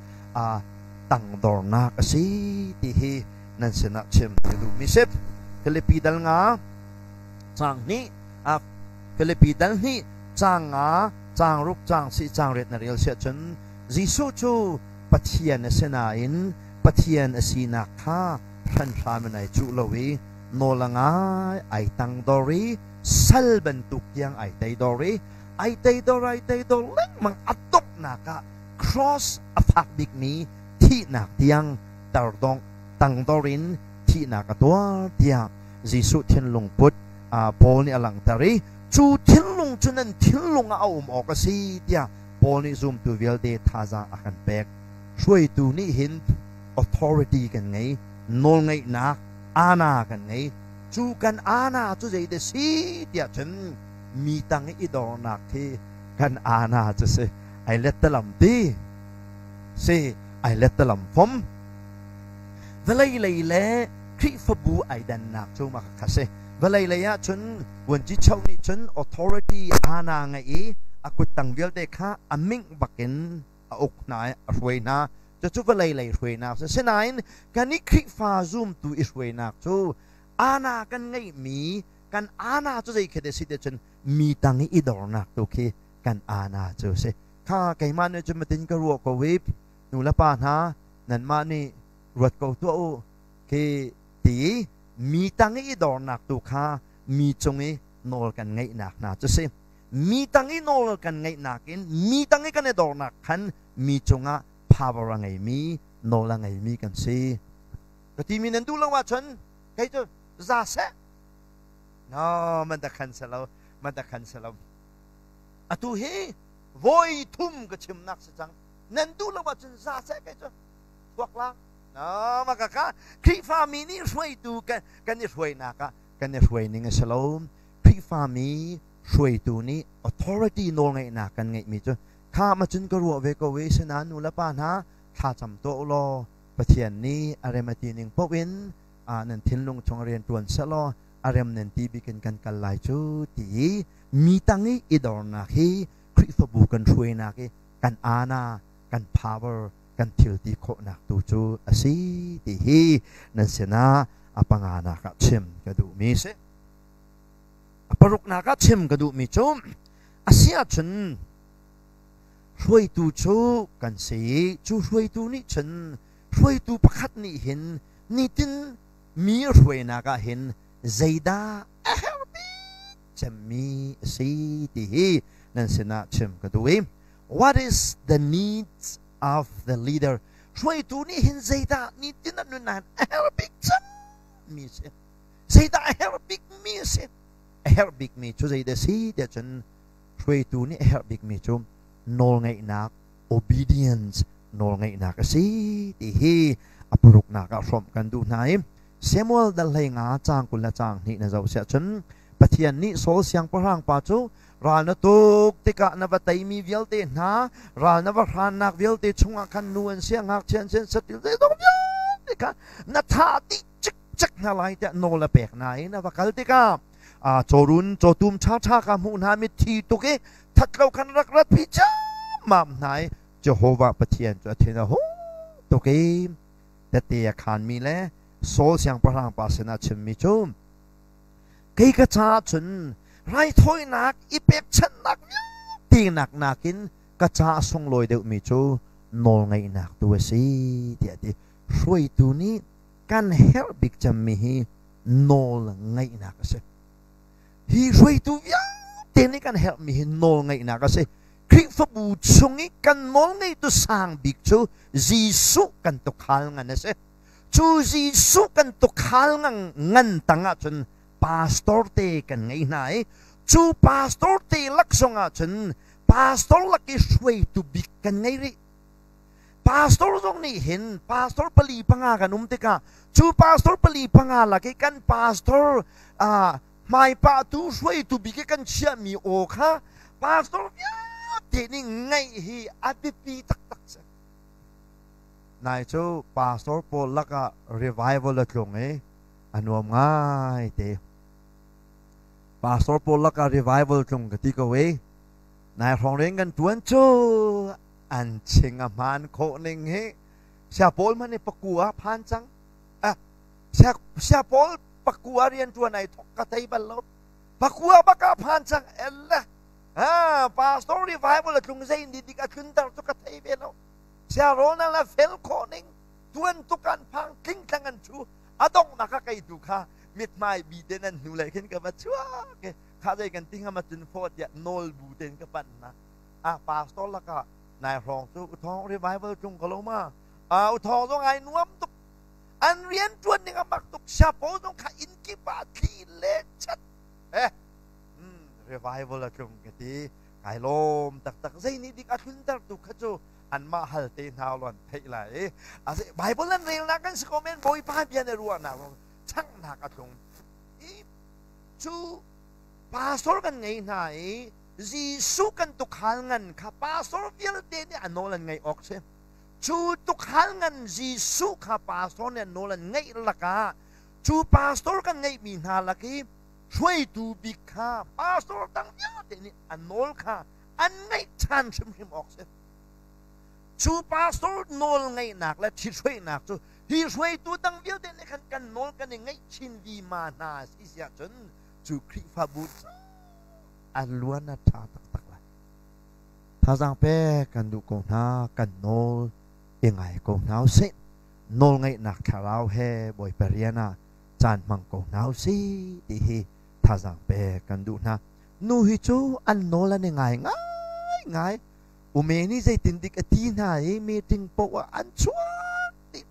tangdornak a si ti hi nan sinah chim ka duhmi si. Filipi dal nga caang hnih Filipi dal hnih caang nga caang ruk caang si caang riat na rel siah cun Jesuh cu Pathian a si nain Pathian a sinak kha hranhram in ai cuh lo i nawl a ngai ai tangdor i sal bantuk tiang ai teidor i ai teidor ai teidor lengmang a donghnak ah cross a fak bikmi thihnak tiang tardong tangdor in thihnak a tuar tiah Jesuh thinlung put Paul nih a langhter i cu thinlung cu nan thinlung ah a um awk a si tiah Paul nih zumtu vialte thazaang a kan pek. Hruaitu nih hin authority kan ngei, nawlngeihnak ana kan ngei. Cu kan ana cu zeidah si tiah cun mi tang i i dornak khi kan ana cu si. Ai lettalam ti si, ai lettalam fom. Vawlei lei le Khrihfabu ai dannak cu mah kha si. Vawlei lei ah cun vuanci cho nih cun authority ana ngeih i a kuttang vialte kha a mingh bakin a uk hna i a hruai hna. Cucu vawlei lei hruainak si. Sinain kan i Khrihfa zumtu i hruainak cu ana kan ngeihmi kan ana cu zei khi si ti cun mi tang i i dornak tu khi kan ana cu si. Kha keimah nih cun matin ka ruah ko i nu le pa hna nanmah nih ruat ko tuah u khi ti mi tang i i dornak tu kha mi cung i nawl kan ngeihnak hna cu si. Mi tang i nawl kan ngeihnak in mi tang i kan i dornak khan mi cungah power a ngeimi nawl a ngeimi kan si. Ka timi nan duh lo ahcun kei cu za seh. No, man da khan selo, man da khan selo. Atu hi voi thum ka chimnak si cang. Nan duh lo ahcun za seh kei cu thuak la. No, ma ka ka Khrihfami nih hruaitu kan i hruainak ah kan i hruai ning a si lo. Khrihfami hruaitu nih authority nawlngeihnak kan ngeihmi cu kha ma cun ka ruah ve ko i sinain nu le pa hna thlacam tuah u law Pathian nih a rem a ti ning paoh in nan thinlung chung rian ṭuan sehlaw a rem nan ti bik in kan kal lai cu ti i mi tang i i dornak hi Khrihfabu kan hruainak i kan ana kan power kan thil ti khawhnak tu cu a si ti hi nan sinah a panganak ah chim ka duhmi si. A paruknak ah chim ka duhmi cu a si ahcun hruaitu cu kan si i cu hruaitu nih cun hruaitu pakhat nih hin nitin mi hruainak ah hin zeidah a herh bik cemmi a si ti hi nan sinah chim ka duh i what is the needs of the leader? Hruaitu nih hin zeidah nitin a nun ah a herh bik cemmi a si? Zeidah a herh bikmi a si? A herh bikmi cu zeidah a si tiah cun hruaitu nih a herh bikmi cu nawlngaihnak, obedience, nawlngaihnak a si ti hi a paruknak ah hrawmh kan duh hna i Samuel dal 15 caang 20 le caang 2 na zoh siah cun Pathian nih Saul siangpahrang pa cu ral na tuk tikah na va teimi vialte hna ral na va hrannak vialte chungah khan nu an si ngakchia an si satil zeizong vialte kha na thah dih cikcek hna lai tiah nawl a pek hna i na va kal tikah cawrun cawtum ṭhaṭha ka hmuh hna mitthi tuk i that lo khan rak rat pi ciammam hna i Jehovah Pathian cu a thin a hung tuk i tete a khanmi le Saul siangpahrang pa sinah chimmi cu kei ka caah cun raithawinak i pekchanhnak vialte nak nakin ka ca a sunglawi deuhmi cu nawlngaihnak tu a si tiah a ti. Hruaitu nih kan herh bik cemmi hi nawl ngaihnak a si. Hi hruaitu vialte nih kan herhmi hi nawlngaihnak a si. Khrihfabu chung i kan nawlngeitu sang bik cu Jesuh kan tukhal ngan a si. Cu Jesuh kan tukhal ngan tang ahcun pastor te kan ngei hna i cu pastor te lak zong ahcun pastor lak i hruaitu bik kan ngei rih. Pastor zong nih hin pastor pali panga kan um tikah cu pastor pali panga lak i kan pastor hmaipahtu hruaitu bik i kan chiahmi aw kha pastor vialte nih ngaih hi a biapi taktak si. Nai cu pastor pawl lakah revival a tlung i a nuam ngai te. Pastor pawl lakah revival tlung ka ti ko i nai hrawng rian kan tuan cu an ching a hmaan khawh ning hi sia pawl hmanh hi pakua phan cang. Sia pawl pakua rian tuan ai thok ka thei bal lo. Pakua baka phan cang elle. Pastor revival a tlung zei ni dik a tlunter cu ka thei ve lo. Sia rawl na la fel khawh ning tuan tukan phang tling tlang an thu a donghnak a kei tu kha mithmai bi te nan hnu le khin ka va chuak kha zei kan ti ngam cun fawt tiah nawl bu ten ka pan na a pastor laka nai hrawng cu uthong revival tlung ko lo ma a uthong zong ai nuam tuk an rian tuan ning a mak tuk siapo zong kha inn kip ah thli le chat eh revival a tlung ka ti kai lawm taktak zei nih dik a thlunter tu kha cu anmah hal te hna lon theih lai i Bible an relnak kan si ko men Bawipa bia na ruahnak changnak a tlung i cu pastor kan ngei hna i Jesuh kan tukhal ngan kha pastor vialte nih a nawl an ngaih awk si. Cu tukhal ngan Jesuh kha pastor nih an nawl an ngaih lakah cu pastor kan ngeihmi hna lak i hruaitu bik kha pastor dang vialte nih a nawl kha an ngaih ṭhan hrimhrim awk si. Cu pastor nawl ngaihnak le ṭhithruainak cu hi hruaitu dang vialte nih khan kan nawl kan i ngaih chin vima hna si siah cun cu Khrihfabu cu a luan a ṭha taktak lai. Thazaang pek kan duh ko hna, kan nawl i ngai ko hna usih. Nawlngaihnak thlarau he Bawipa rian ah caan hmang ko hna usih ti hi thazaang pek kan duh hna. Nu hi cu an nawl an i ngai ngai ngai. Ume nih zeitin dik a ti hna i meeting poah ah an chuak dih.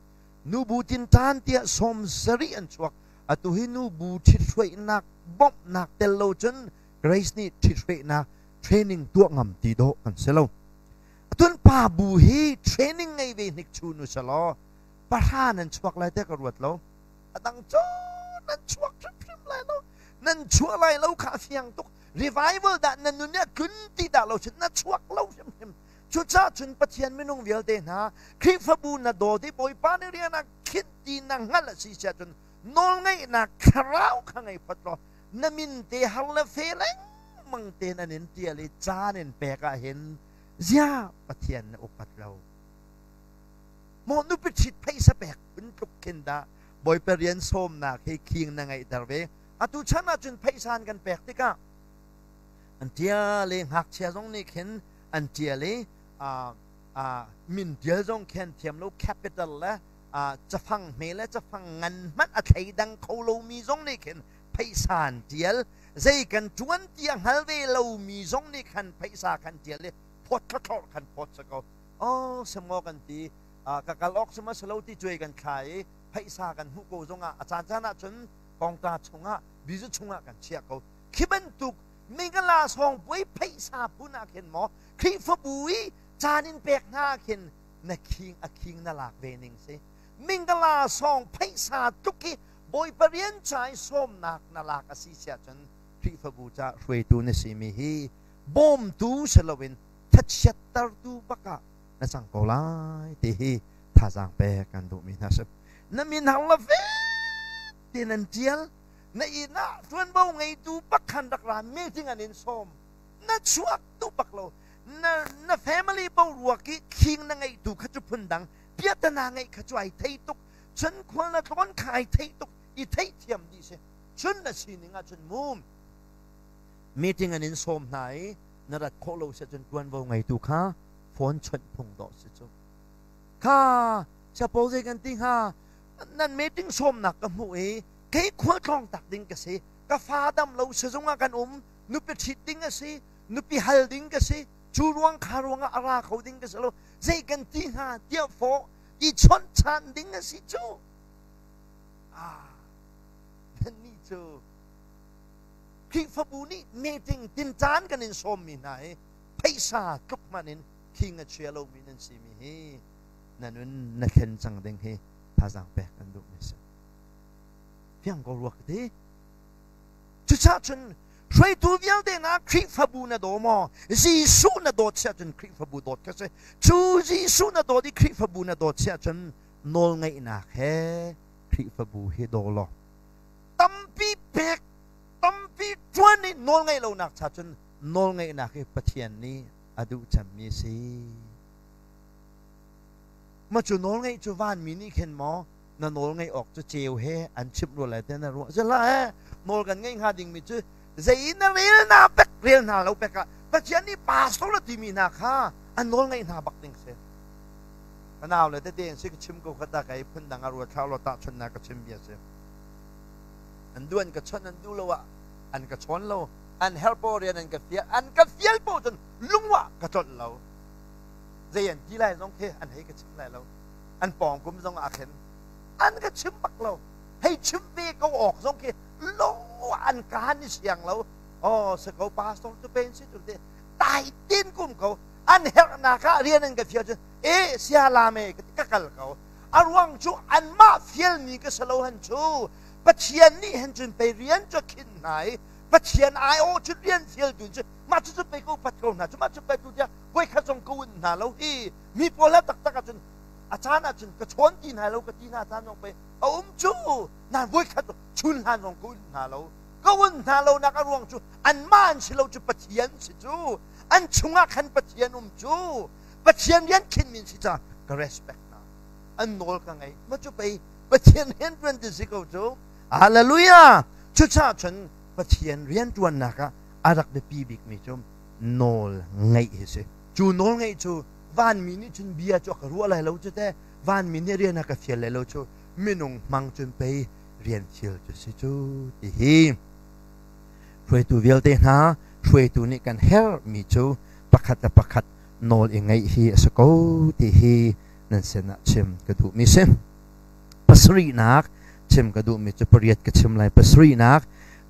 Nubu tinṭan tiah 70 an chuak. Atu hi nubu ṭhithruainak bawmhnak tel lo cun Grace nih ṭhithruainak training tuah ngam ti dawh kan si lo. Atun pa bu hi training ngei ve hnik chu nu selaw pahra nan chuak lai te ka ruat lo. A dang cu nan chuak hrimhrim lai lo. Nan chuah lai lo kha a fiang tuk. Revival dah nan nun nih tlun ti dah lo cun na chuak lo hrimhrim. Cucaah cun Pathian minung vialte hna Khrihfabu na dawt i Bawipa nih rian a khinh ti na hngalh a si siah cun nawlngeihnak thlarau kha ngei phot law na min te har le fe lengmang tein an in tial i caan in pek ah hin zia Pathian na upat lo maw nupi ṭhit pheisa pek phun tluk khin dah Bawipa rian sawmnak hi khing na ngeihter ve atu chan ah cun pheisa an kan pek tikah an ṭial i ngakchia zong nih khin an ṭial i min ṭial zong khin thiam lo capital le cafang hme le cafang ngan hmanh a thleidang kho lomi zong nih khin pheisa an ṭial zei kan ṭuan ti a hngal ve lomi zong nih khan pheisa khan ṭial i phawt thlawthlawr khan phawt si ko oh semaw kan ti ka kal awk sima silo ti cuai kan thla i pheisa kan hmuh ko zongah a caan caan ah cun kongta chungah bizu chungah kan chiah ko khi bantuk mingala sawng puai pheisa phun ah khin maw Khrihfabu i caan in pek hna khin na khing a khing na lak ve ning si mingala sawng pheisa tluk i Bawipa rian ca i sawmnak na lak a si siah cun Khrihfabu ca hruaitu na simi hi bawmtu si loin thachiattertu bak ah na cang ko lai ti hi thazaang pek kan duhmi hna si na min hang la fe ti nan tial na inn ah ṭuanvo ngeitu bak khan rak ra meeting an in sawm na chuak duh bak lo na na family boruak i khing na ngeih tu kha cu phun dang piatana ngeih kha cu ai thei tuk cun khual na tlawn kha ai thei tuk i theih thiam dih si cun na sining ah cun mum meeting an in sawm hna i na rat khawh lo si cun ṭuanvo ngeitu kha phone chawnh phung dawh si cu kha siapo zei kan ti hnga nan meeting sawmnak ka hmuh i kei khual tlawng tak ding ka si. Ka fa dam lo sizung ah kan um, nupi ṭhit ding a si, nupi hal ding ka si, cu ruang kha ruangah a ra kho ding ka si lo. Zei kan ti hnga tiah fawh i chawnh ṭhan ding a si cu. Ah, nannih cu Khrihfabu nih meeting tinṭan kan in sawmmi hna hi phaisa tluk hmanh in khing a chia lomi nan simi hi na nun na thlen cang ding hi thazaang pek kan duhmi si. Fiang ko rua ka ti. Cucaah cun hruaitu vialte hna Khrihfabu na daw maw? Jesuh na dawt si ahcun Khrihfabu dawt kha si. Cu Jesuh na dawt i Khrihfabu na dawt si ahcun nawlngaihnak he Khrihfabu hi daw law tampi pek tampi ṭuan i nawlngaih lonak cha cun nawlngaihnak hi Pathian nih a duh cemmi a si. Ma cu nawlngaih cu vanmi nih khin maw na nawl ngaih awk cu ceu he an chimh rua lai tiah na ruah si hlah he nawl kan ngeih hnga dingmi cu zei na rel hna pek rel hna lo pek ah Pathian nih pastor na timi hna kha an nawl ngaih hna bak ding si. Ka nau le tete in si ka chim ko kha ta kai phun dang a ruat thlau lo tahchunhnak ka chim bia si. An duh an ka chawnh an duh lo ah an ka chawn lo an herh po rian an ka fial an ka fial po cun lungwah ka tlolh lo. Zei an ti lai zong khi an hei ka chim lai lo. An pawng kum zong ah khin an ka chim bak lo. Hei chim ve ko awk zong khi lungwah an ka ni siang lo. Oh, se ko pastor tu pen si tu te tai tin kum ko an herhnak ah rian an ka fial cun e sia la me ka kal ko a ruang cu anmah fialmi ka si lo han cu Pathian nih hen cun pei rian cu khin hna i Pathian aiawh cu rian fialtu cu mah cu cu pei ka upat ko hna cu mah cu pei tu tiah voikhat zong ka un hna lo hi mi pawl ha taktak ahcun a caan ahcun ka chawn ti hna lo ka ti hna caan zong pei a um cu nan voikhat chun hlan zong ka un hna lo ka un hna lo nak a ruang cu anmah an si lo cu Pathian si cu an chungah khan Pathian um cu Pathian rian khinmi si ca ka respect hna an nawl ka ngei ma cu pei Pathian rian tuan ti si ko cu hallelujah cucaah cun Pathian rian tuannak ah a rak biapi bikmi cu nawl ngeih hi si cu nawl ngeih cu vanmi nih cun bia cu a ka ruah lai lo cu te vanmi nih rian a ka fial lai lo cu minung hmang cun pei rian fial cu si cu ti hi hruaitu vialte hna hruaitu nih kan herhmi cu pakhat le pakhat nawl i ngeih hi a si ko ti hi nan sinah chim ka duhmi si. Pasarihnak chim ka duhmi cu pariat ka chim lai. Pasarihnak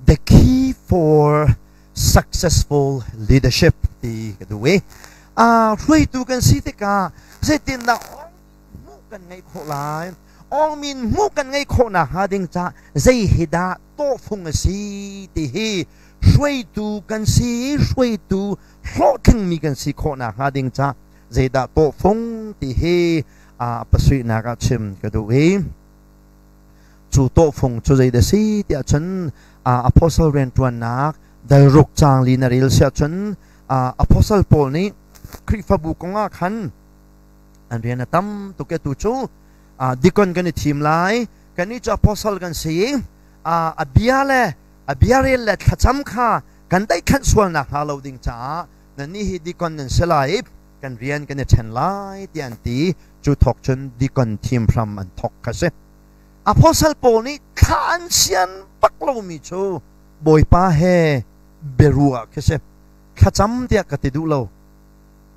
the key for successful leadership ti ka duh i hruaitu kan si tikah zeitindah hmuh kan ngeih khawh lai awngmin hmuh kan ngeih khawh nakhnga ding ca zei hi dah tawhfung a si ti hi hruaitu kan si hruaitu hlawhtlingmi kan si khawh nakhnga ding ca zeidah tawhfung ti hi a pasuihnak ah chim ka duh i cu tawhfung cu zeidah si tiah cun apostle rianṭuannak dalruk caang li na rel siah cun apostle Paul nih Khrihfabu kong ah khan an rian a tam tuk i atu cu dikon kan i thim lai kannih cu apostle kan si a bia le a bia rel le thlacam kha kan daihkhanh sual nakhnga lo ding caah nannih hi dikon nan si lai i kan rian kan i ṭhen lai tiah an ti cu thawk cun dikon thim hram an thawk kha si apostle paul nih thla an sian bak lomi cu bawipa he biaruah khi si thlacam tiah ka ti duh lo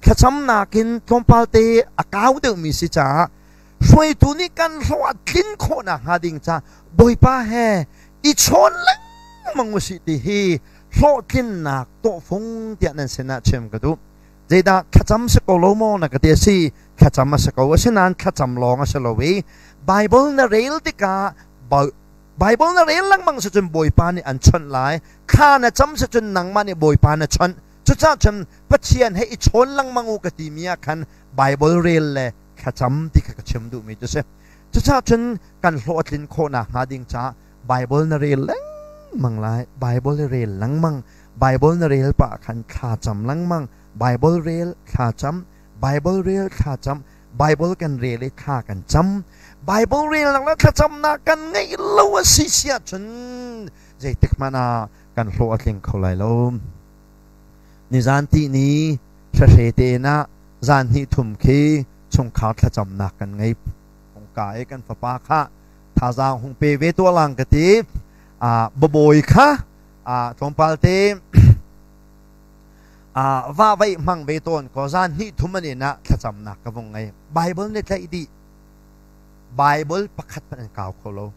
thlacam nakin tlawmpal te a kau deuhmi si caah hruaitu nih kan hlawh a tlin khawh nakhnga ding ca Bawipa he i chawn lengmang usih ti hi hlawhtlinnak tawhfung tiah nan sinah chim ka duh. Zeidah thlacam si ko lo maw na ka ti a si thlacam a si ko asinain thlacam lawng a si lo i Bible na rel tikah Bible na rel lengmang si cun Bawipa nih an chawnh lai thla na cam si cun nangmah nih Bawipa na chawnh cucaah cun Pathian he i chawn lengmang u ka timi ah khan Bible rel le thlacam ti kha ka chim duhmi cu si. Cucaah cun kan hlawh a tlin khawh nakhnga ding caah Bible na rel lengmang lai. Bible i rel lengmang. Bible na rel pah khan thla cam lengmang. Bible rel thla cam. Bible rel thla cam. Bible kan rel i thla kan cam. Bible relnak le thlacamnak kan ngeih lo a si si ahcun zeitik hmanh ah kan hlawh a tling kho lai lo. Nizan ti ni hrahre te ah zan hnih thum khi chungkhar thlacamnak kan ngei. Hungka i kan fapa kha thazaang hung pe ve tuah lang ka ti. Babawi kha Tlawmpal te va vaih hmang ve tawn ko zan hnih thum an in ah thlacamnak ka vung ngei. Bible nih tlaih dih. Bible pakhat hmanh an kau kho lo.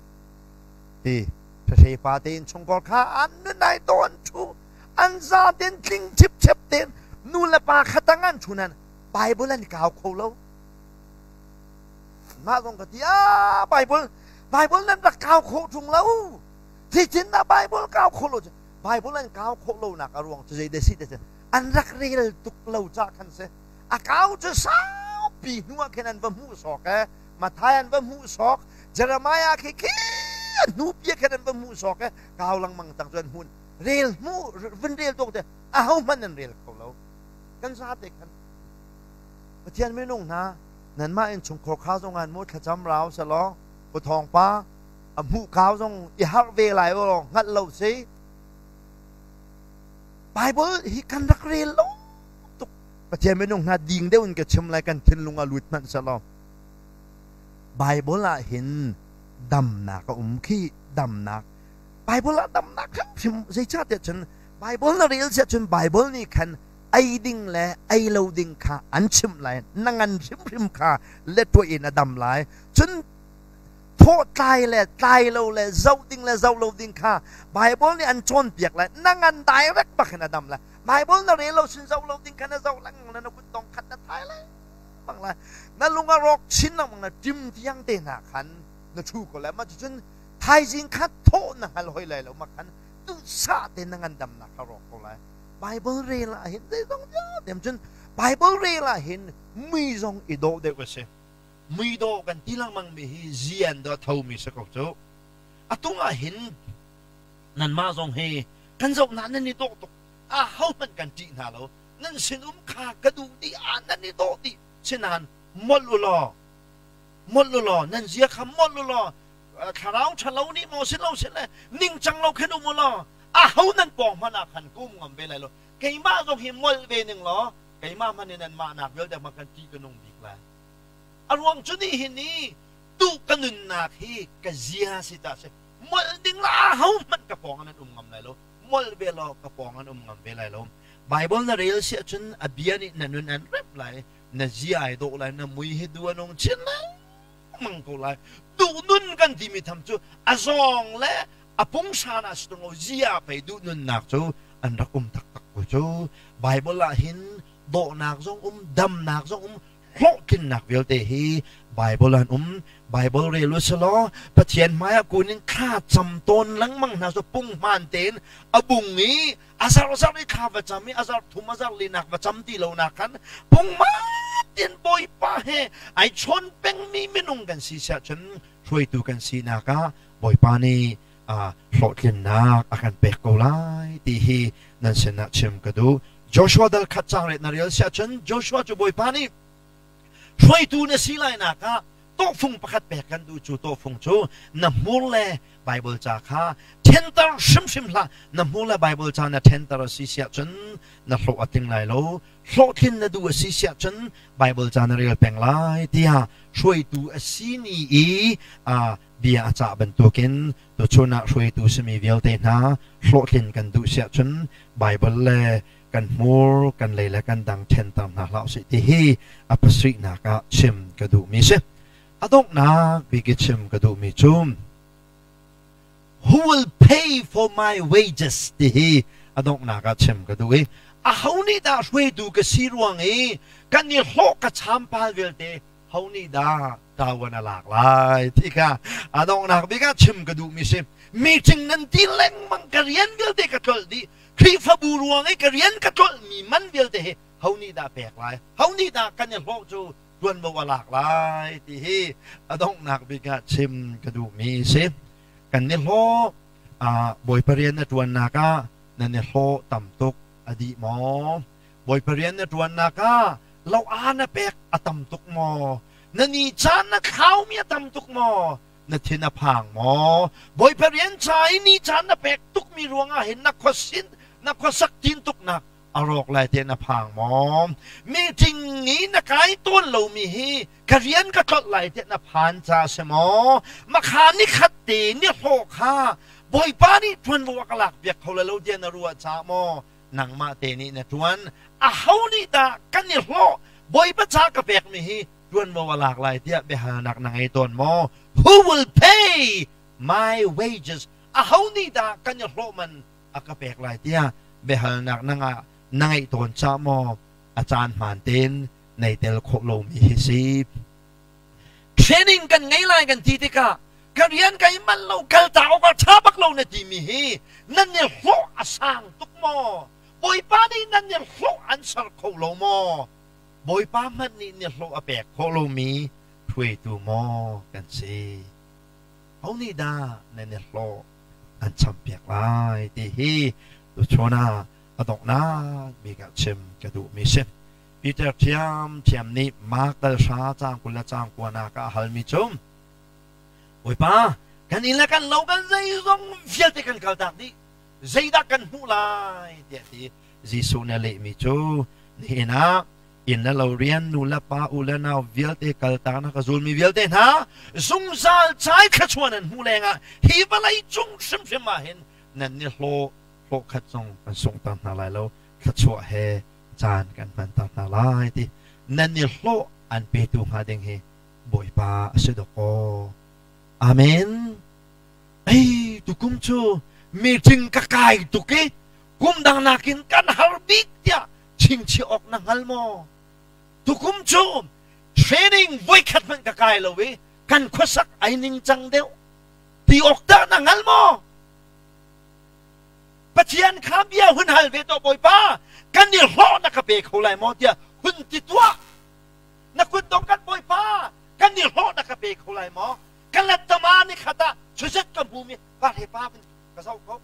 Ti hre pa tein chungkor kha an nun ai tawn thu an za ten tling chipchep ten nu le pa khatang an thu nan Bible an kau kho lo. Mah zong ka ti ah Bible Bible nan rak kau khawh ṭung lo. Zeitin dah Bible kau khawh lo Bible an kau khawh lonak a ruang cu zei dah si ti an rak rel tuk lo ca khan si. A kau cu saupi hnu ah khin an va hmuh sawk e Matthai an va hmuh sawk Jeremiah khi khi hnu pi khin an va hmuh sawk e kau lengmang tang cu an hmun rel hmu vun rel tuk te a ho hmanh an rel kho lo kan zate khan Pathian minung hna nanmah innchungkhar kha zong an mu thlacam rau selaw pu thawng pa a hmuh kau zong i harh ve lai aw hngalh lo si Bible hi kan rak rel lo tuk Pathian minung hna ding deuh in ka chim lai kan thinlung a lut hmanh selaw Bible ah hin damnak a um khi damnak Bible ah damnak hrimhrim zeicahtiah cun Bible na rel siah cun Bible nih khan ei ding le ei lo ding kha an chimh lai na ngan hrimhrim kha letuah in a dam lai cun thawh tlai le tlai lo le zoh ding le zoh lo ding kha Bible nih an cawnpiak lai na ngan direct bak in a dam lai Bible na rel lo sin zoh lo ding kha na zoh lengmang na kut tong khat na thai lengmang lai na lung a rawk chin lengmang na ṭim tiang te hna khan na ṭhu ko lai mah cucun thaizing kha thawh na hngal hoi lai lo ma khan duhsah te na ngandamnak kha rawk ko lai Bible rel ah hin zeizong vialte cun Bible rel ah hin mui zong i dawh deuh a si. Mui dawh kan ti lengmang mi hi zian dawh tho mi si ko cu. Atung ah hin nanmah zong hi kan zoh hna nan i dawh tuk. A ho hmanh kan ṭih hna lo. Nan sinum kha ka duh dih ah nan i dawh dih. Sinain molh u law molh u law nan zia kha molh u law thlarau ṭhalo nih maw si lo si le ningcang lo khin um u law aho nan pawng hmanh ah khan ka um ngam ve lai lo keimah zong hi molh ve ning law keimah hmanh in anmah nak vialte hmanh khan ṭih ka nung bik lai a ruang cu nih hin ni duh ka nunnak hi ka zia si ta si molh ding la aho hmanh ka pawng an um ngam lai lo molh ve law ka pawng an um ngam ve lai lo Bible na rel si ahcun a bia nih na nun an rep lai na zia ai dawh lai na mui hi du anung chin lai mang ko lai duh nun kan timi tham cu a zawng le a pungsan ah si tung lo zia pei duh nunnak cu an rak um taktak ko cu Bible ah hin dawhnak zong um damnak zong um hlawhtlinnak vialte hi Bible an um Bible rel u selaw Pathian hmai ah kun in thla cam tawn lengmang hna cu punghman tein a bung i a zarh zarh i thla va cam i a zarh thum a zarh linak va cam ti lo nak khan pungman tein Bawipa he ai chawn pengmi minung kan si siah cun hruaitu kan sinak ah Bawipa nih hlawhtlinnak a kan pek ko lai ti hi nan sinah chim ka duh. Joshua dal khat caang ret na rel siah cun Joshua cu Bawipa nih hruaitu na si lai nak ah tawhfung pakhat pek kan duh cu tawhfung cu na hmur le Bible ca kha ṭhenter hrimhrim hlah na hmur le Bible ca na ṭhenter a si siah cun na hlawh a tling lai lo hlawhtlin na duh a si siah cun Bible ca na rel peng lai tiah hruaitu a si ni i bia a cah bantukin tuchun ah hruaitu simi vialte hna hlawhtlin kan duh siah cun Bible le kan hmur kan lei le kan dang ṭhenter hna hlah usih ti hi a pasarihnak ah chim ka duhmi si. A donghnak bik i chim ka duhmi cu who will pay for my wages ti hi a donghnak ah chim ka duh i aho nih dah hruaitu ka si ruang i kan i hlawh ka champal vialte ho nih dah ṭawan a lak lai ti kha a donghnak bik ah chim ka duhmi si meeting nan ti lengmang ka rian vialte ka tlolh dih Khrihfabu ruang i ka rian ka tlolhmi man vialte hi ho nih dah pek lai ho nih dah kan i hlawh cu ṭuanvo a lak lai ti hi a donghnak bik ah chim ka duhmi si kan i hlawh Bawipa rian na ṭuannak ah nan i hlawh tam tuk a dih maw Bawipa rian na ṭuannak ah lo aa na pek a tam tuk maw na ni caan na thlaumi a tam tuk maw na thin a phang maw Bawipa rian ca i ni caan na pek tukmi ruangah hin na khuasin na khuasak tin tuknak a rawk lai te na phang maw meeting i na kai tawn lomi hi ka rian ka tlolh lai te na phan ca si maw makha ni khat te ni hlawh kha Bawipa nih ṭuanvo a ka lak piak kho lai lo tiah na ruah caah maw nangmah te nih na ṭuan? Aho nih dah kan i hlawh Bawipa ca ka pekmi hi ṭuanvo a lak lai tiah biahalnak na ngei tawn maw? Who will pay my wages? Aho nih dah kan i hlawh man a ka pek lai tiah biahalnak na ngah na ngeih tawn caah maw a caan hmaan tein nei tel khawh lomi hi si? Training kan ngei lai kan ti tikah ka rian kai manh lo kal ta awk ah ṭha bak lo na timi hi nan i hlawh a sang tuk maw? Bawipa nih nan i hlawh an ser kho lo maw? Bawipa hmanh nih ni hlawh a pek khawh lomi hruaitu maw kan si? Ho nih dah nan i hlawh an champiak lai ti hi tuchun ah a donghnak bik ah chim ka duhmi si. Peter ṭhiamṭhiam nih Mark dal hra caang 20 le caang kuanak ah a halmi cu Bawipa, kan inn le kan lo kan zeizong vialte kan kaltak dih. Zeidah kan hmuh lai tiah ti. Jesuh nih a lehmi cu nihin ah inn le lo rian nu le pa u le nau vialte kaltak na ka zulmi vialte hna zungzal cai thluachuah nan hmuh lengah hi vawlei cung hrimhrim ah hin nan ni hlawh hlawh khat zong kan sunghter hna lai lo thluachuah he caan kan hmanter hna lai ti nan i hlawh an petu hnga ding hi Bawipa a si dawk aw. Amen. Ei tukum cu meeting ka kai tuk i kum dang nakin kan har bik tiah chingchiah awk na hngal maw? Tukum cu training voikhat hmanh ka kai lo i kan khuasak ai ningcang deuh ti awk dah na hngal maw? Pathian kha bia hun hal ve tuah Bawipa kan i hlawh na ka pe kho lai maw tiah hun ti tuah na kut dong kan Bawipa kan i hlawh na ka pe kho lai maw ka lattama ni khat ah chuzet ka hmumi pa he pa ka zoh ko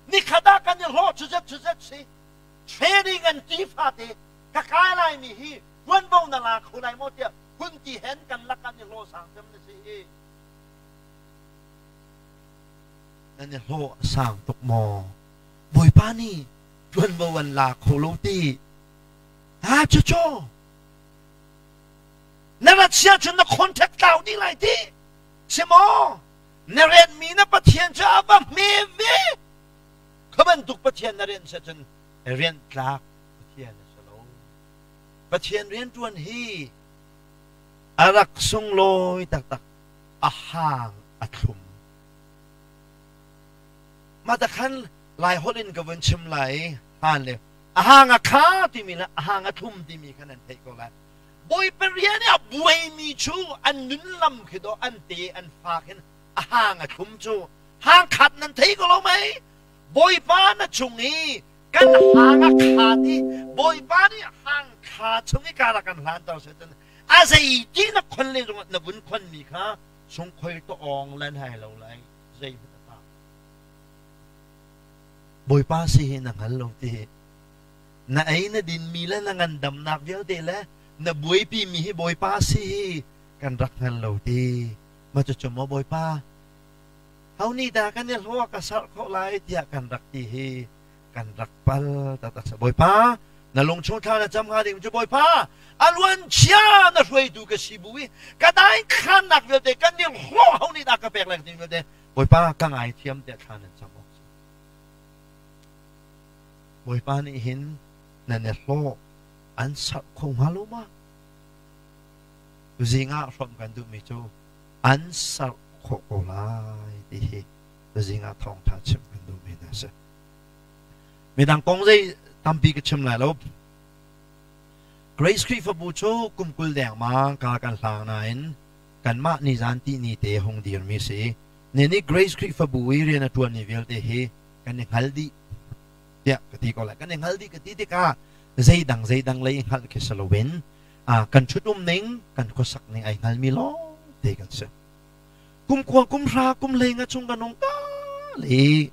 ni khat ah kan i hlawh chuzet chuzet si training an ti fate ka kai lai mi hi tuanvo na la kho lai maw tiah hun ti hen kan lak kan i hlawh sang cem na si hi Nan i hlawh a sang tuk maw? Bawipa nih ṭuanvo an la kho lo ti. Ha cucu na rat sia cun na contact tlau dih lai ti. Si maw? Na rianmi na Pathian cu a va hme ve. Kha bantuk Pathian na rian si cun rian tlak Pathian a si lo. Pathian rianṭuan hi a rak sunglawi taktak. A hang a thlum. Mah ta khan Lai holh in ka vun chim lai i han le a hang a kha timi le a hang a thlum timi kha nan theih ko lai. Bawipa rian i a buaimi cu an nun lam khi dawh an te an fa khin a hang a thlum cu hang khat nan thei ko lo mei? Bawipa na chung i kan hang a khat i Bawipa nih hang kha chung i kar a kan hlanter seh a zei ti na khon le zong na vun khon mi kha sungkhoi to ong lan hai lo lai zei hmanh a ta Bawipa si hi na hngal lo ti na ei na din mi le na ngandamnak vialte le na buaipi mi hi Bawipa si hi kan rak hngal lo ti ma cu cu maw Bawipa ho nih dah kan i hlawh ka sarh khawh lai tiah kan rak ti hi kan rak pal taktak sa Bawipa na lungchung thla na cam hnga ding cu Bawipa a luan chia na hruaitu ka si bu i ka dai khannak vialte kan nih hlawh ho nih dah ka pek lai ding vialte Bawipa ka ngai thiam tiah thla nan cam awk Bawipa nih hin nan i hlawh an sarh kho hnga lo ma tuzing ah hrawmh kan duhmi cu an sarh khawh ko lai ti hi tuzing ah thawngtha chimh kan duhmi hna si. Midang kong zei tampi ka chim lai lo. Grace Khrihfabu cu kum 20 dengmang ka kan hlang nain kanmah nizan ti ni te hung dirmi si. Ni nih Grace Khrihfabu i rian a ṭuanmi vialte hi kan i hngal dih tiah ka ti ko lai. Kan i hngal dih ka ti tikah zeidang zeidang lei i hngalh khi si loin kan ṭhut-um ning, kan khuasak ning ai hngalmi lawng te kan si. Kum kua kum hra kum hlei nga chung kan hung kal i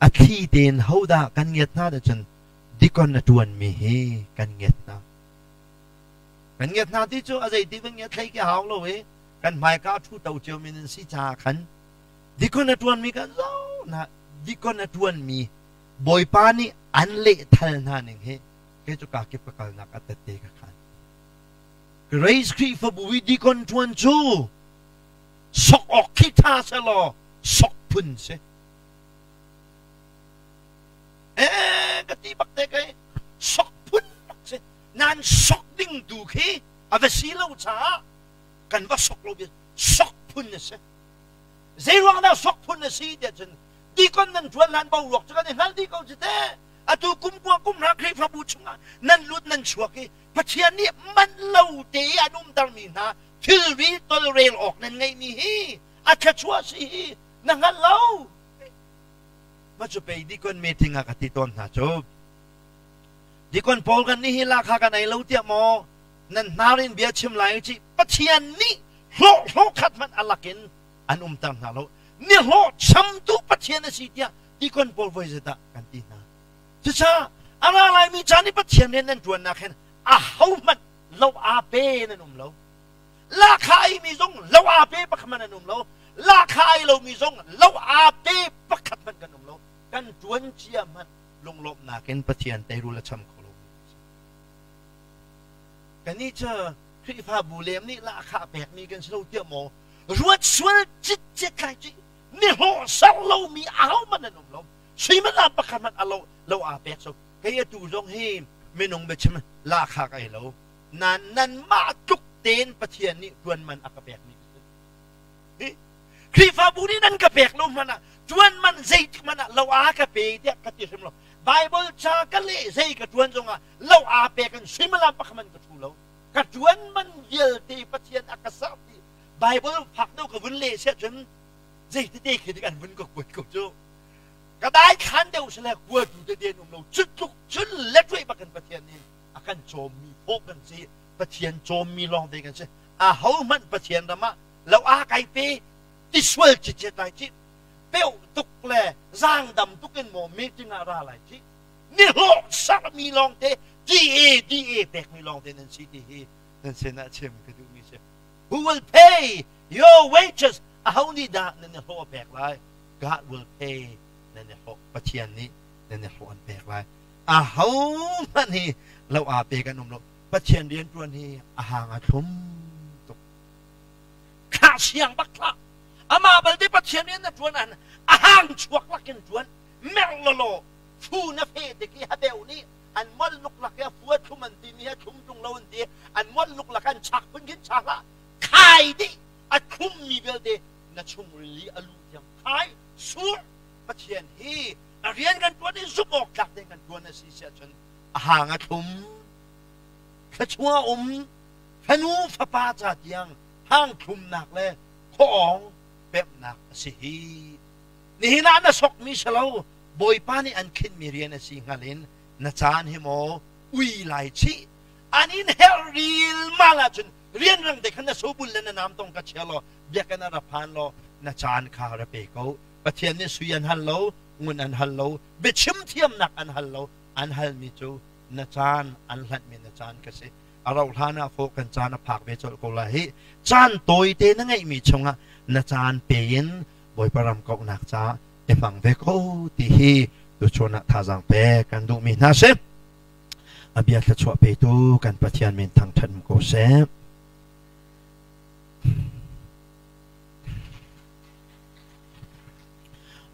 a thli tein hodah kan ngiat hna dah cun dikon a ṭuanmi hi kan ngiat hna. Kan ngiat hna ti cu a zeiti kan ngiat thlei ki hau lo i kan hmaika a ṭhu to cio mi nan si caah khan dikon a ṭuanmi kan zoh hna dikon a ṭuanmi Bawipa nih an lehthal hna ning hi kei cu ka kip ka kalnak a tette ka khan. Grace Khrihfabu i dikon ṭuan cu sok awk khi ṭha selaw sok phun. phun si. Eh ka ti bak te kai sok phun bak si. Nan sok ding tu khi a va si lo caah kan va sok lo bia sok phun a si. Zei ruang dah sok phun a si tiah cun dikon nan ṭuan hlan boruak cu kan i hngal dih ko cu teh. Atu kum kua kum hra Khrihfabu chungah nan lut nan chuak i Pathian nih man lo te i an umtermi hna thilri tolrel awk nan ngeihmi hi a thluachuah si hi na hngal lo. Ma cu pei dikon meeting ah ka ti tawn hna cu. Dikon pawl kan nih hi lakha kan ei lo tiah maw nan hnar in bia chim lai ci Pathian nih hlawh hlawh khat hmanh a lakin an umter hna lo. Ni hlawh chamtu Pathian a si tiah dikon pawl voi zedah kan ti hna. Cucaah a ra laimi caan i Pathian rian nan ṭuannak hin ahohmanh lo aa pe nan um lo. Lahkhah a eimi zong lo aa pe pakhat hmanh an um lo. Lahkhah a ei lomi zong lo aa pe pakhat hmanh kan um lo. Kan ṭuan cia hmanh lunglawmhnak in Pathian teirul a cham kho lomi kan si. Kannih cu Khrihfabu lem nih lahkhah pekmi kan si lo tiah maw ruat sual citcet lai ci nihlawh ser lomi ahohmanh an um lo. Suimilam pakhat hmanh a lo lo aa pek so kei atu zong hi minung biachim lahkhah ka ei lo. Nan nanmah tluk tein Pathian nih ṭuan man a ka pekmi ka si. Khrihfabu nih nan ka pek lo hmanh ah ṭuan man zeitik hmanh ah lo aa ka pe tiah ka ti hrim lo. Bible ca ka leh zei ka ṭuan zongah lo aa pek in suimilam pakhat hmanh ka ṭhu lo. Ka ṭuan man vialte Pathian a ka serh ti Bible fak deuh ka vun leh siah cun zeitete khi dik an vun ka kuat ko cu. Ka dai thlan deuh sile kuatu tete an um lo. Cu tluk cun letruai bak in Pathian nih a kan cawmmi pawh kan si. Pathian cawmmi lawng te kan si. Ahohmanh Pathian ram ah lo aa kai pe ti sual cicet lai ci. Peuh tuk le zaangdam tuk in maw meeting ah ra lai ci. Nihlawh sarmi lawng te DA DA pekmi lawng te nan si ti hi nan sinah chim ka duhmi si. Who will pay your wages? Aho nih dah nan i hlawh a pek lai? God will pay nan i hlawh. Pathian nih nan i hlawh an pek lai. Aho hmanh hi lo aa pe kan um lo. Pathian rian ṭuan hi a hang a thlum tuk. Thlah siang bak thlah. Amah balte Pathian rian na ṭuan ahhin a hang chuak lakin ṭuan. Merh lawlaw fu na fe tik i habeu nih an molh luklak i a fu a thlum an timi a thlum ṭung lo an ti an molh luklak an chak phun khin chak hlah khai dih a thlummi vialte na chungril i a luh tiang khai sur Pathian hi a rian kan ṭuan i zumh awk tlak tein kan ṭuan a si si ahcun a hang a thlum thluachuah um fanu fapa ca tiang hang thlumnak le khuaawng pemhnak a si hi nihin ah na sokmi si lo Bawipa nih an khinhmi rian a si hngal in na caan hi maw ui lai chih an in herh rilmal ahcun rianrang te khan na sobul le na nam tong ka chia law biakinn ah ra phan law na caan kha ra pe ko Pathian nih sui an hal lo ngun an hal lo biachim thiamnak an hal lo an halmi cu na caan an hlanhmi na caan ka si a rauh hlan ah fawh kan caan a phak ve colh ko lai hi caan tawite na ngeihmi chungah na caan pe in Bawipa ram kauhnak caah i hmang ve ko ti hi tuchun ah thazaang pek kan duhmi hna si a bia thluachuah petu kan Pathian min thangṭhat ko seh.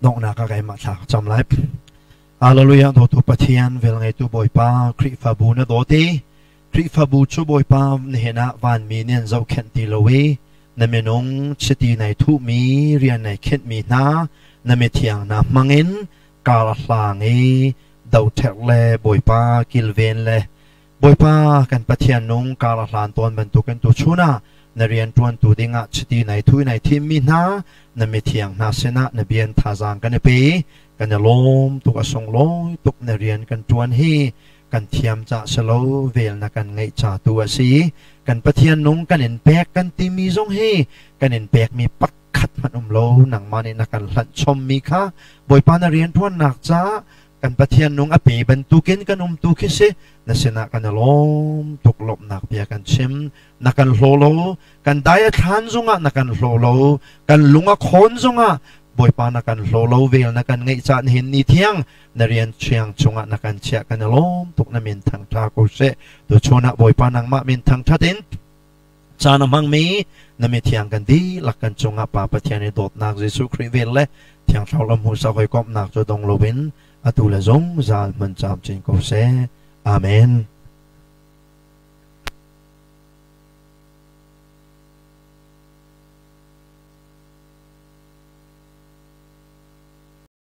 Donghnak ah keimah thla ka cam lai. Hallelujah dawtu Pathian vel ngeitu Bawipa Khrihfabu na dawt i Khrihfabu cu Bawipa nihin ah vanmi nih an zohkhenh ti lo i na minung chiti nai thuhmi rian nai khenhmi hna na mithiang hna hmangin kar a hlang i doṭherh le Bawipa kilven le Bawipa kan Pathian nung kar a hlan tawn bantukin tuchun ah na rian ṭuantu dingah chiti nai thui nai thimmi hna na mithiang hna sinah na bian thazaang kan i pe kan i lawm tuk a sunglawi tuk na rian kan ṭuan hi kan thiam ca si lo vel na kan ngeih ca tu a si kan Pathian nung kan in pek kan timi zong hi kan in pekmi pakhat hmanh um lo nangmah nih na kan hlanh chommi kha Bawipa na rian ṭuannak caah kan Pathian nung a pe bantukin kan um tu khi si na sinah kan i lawm tuk lawmhnak bia kan chim na kan hlaw lo kan dai a thlan zongah na kan hlaw lo kan lung a khawn zongah Bawipa na kan hlaw lo vel na kan ngeih caan hin ni thiang na rian thiang chungah na kan chiah kan i lawm tuk na min thangṭha ko seh tuchun ah Bawipa nangmah min thangṭhat in. Caan a hmangmi na mithiang kan dihlak kan cungah Pa Pathian i dawtnak Jesuh Khrih vel le Thiang Thlarau lam hmuhsak hawikomhnak cu dong loin atu le zungzal hmun camcin ko seh. Amen.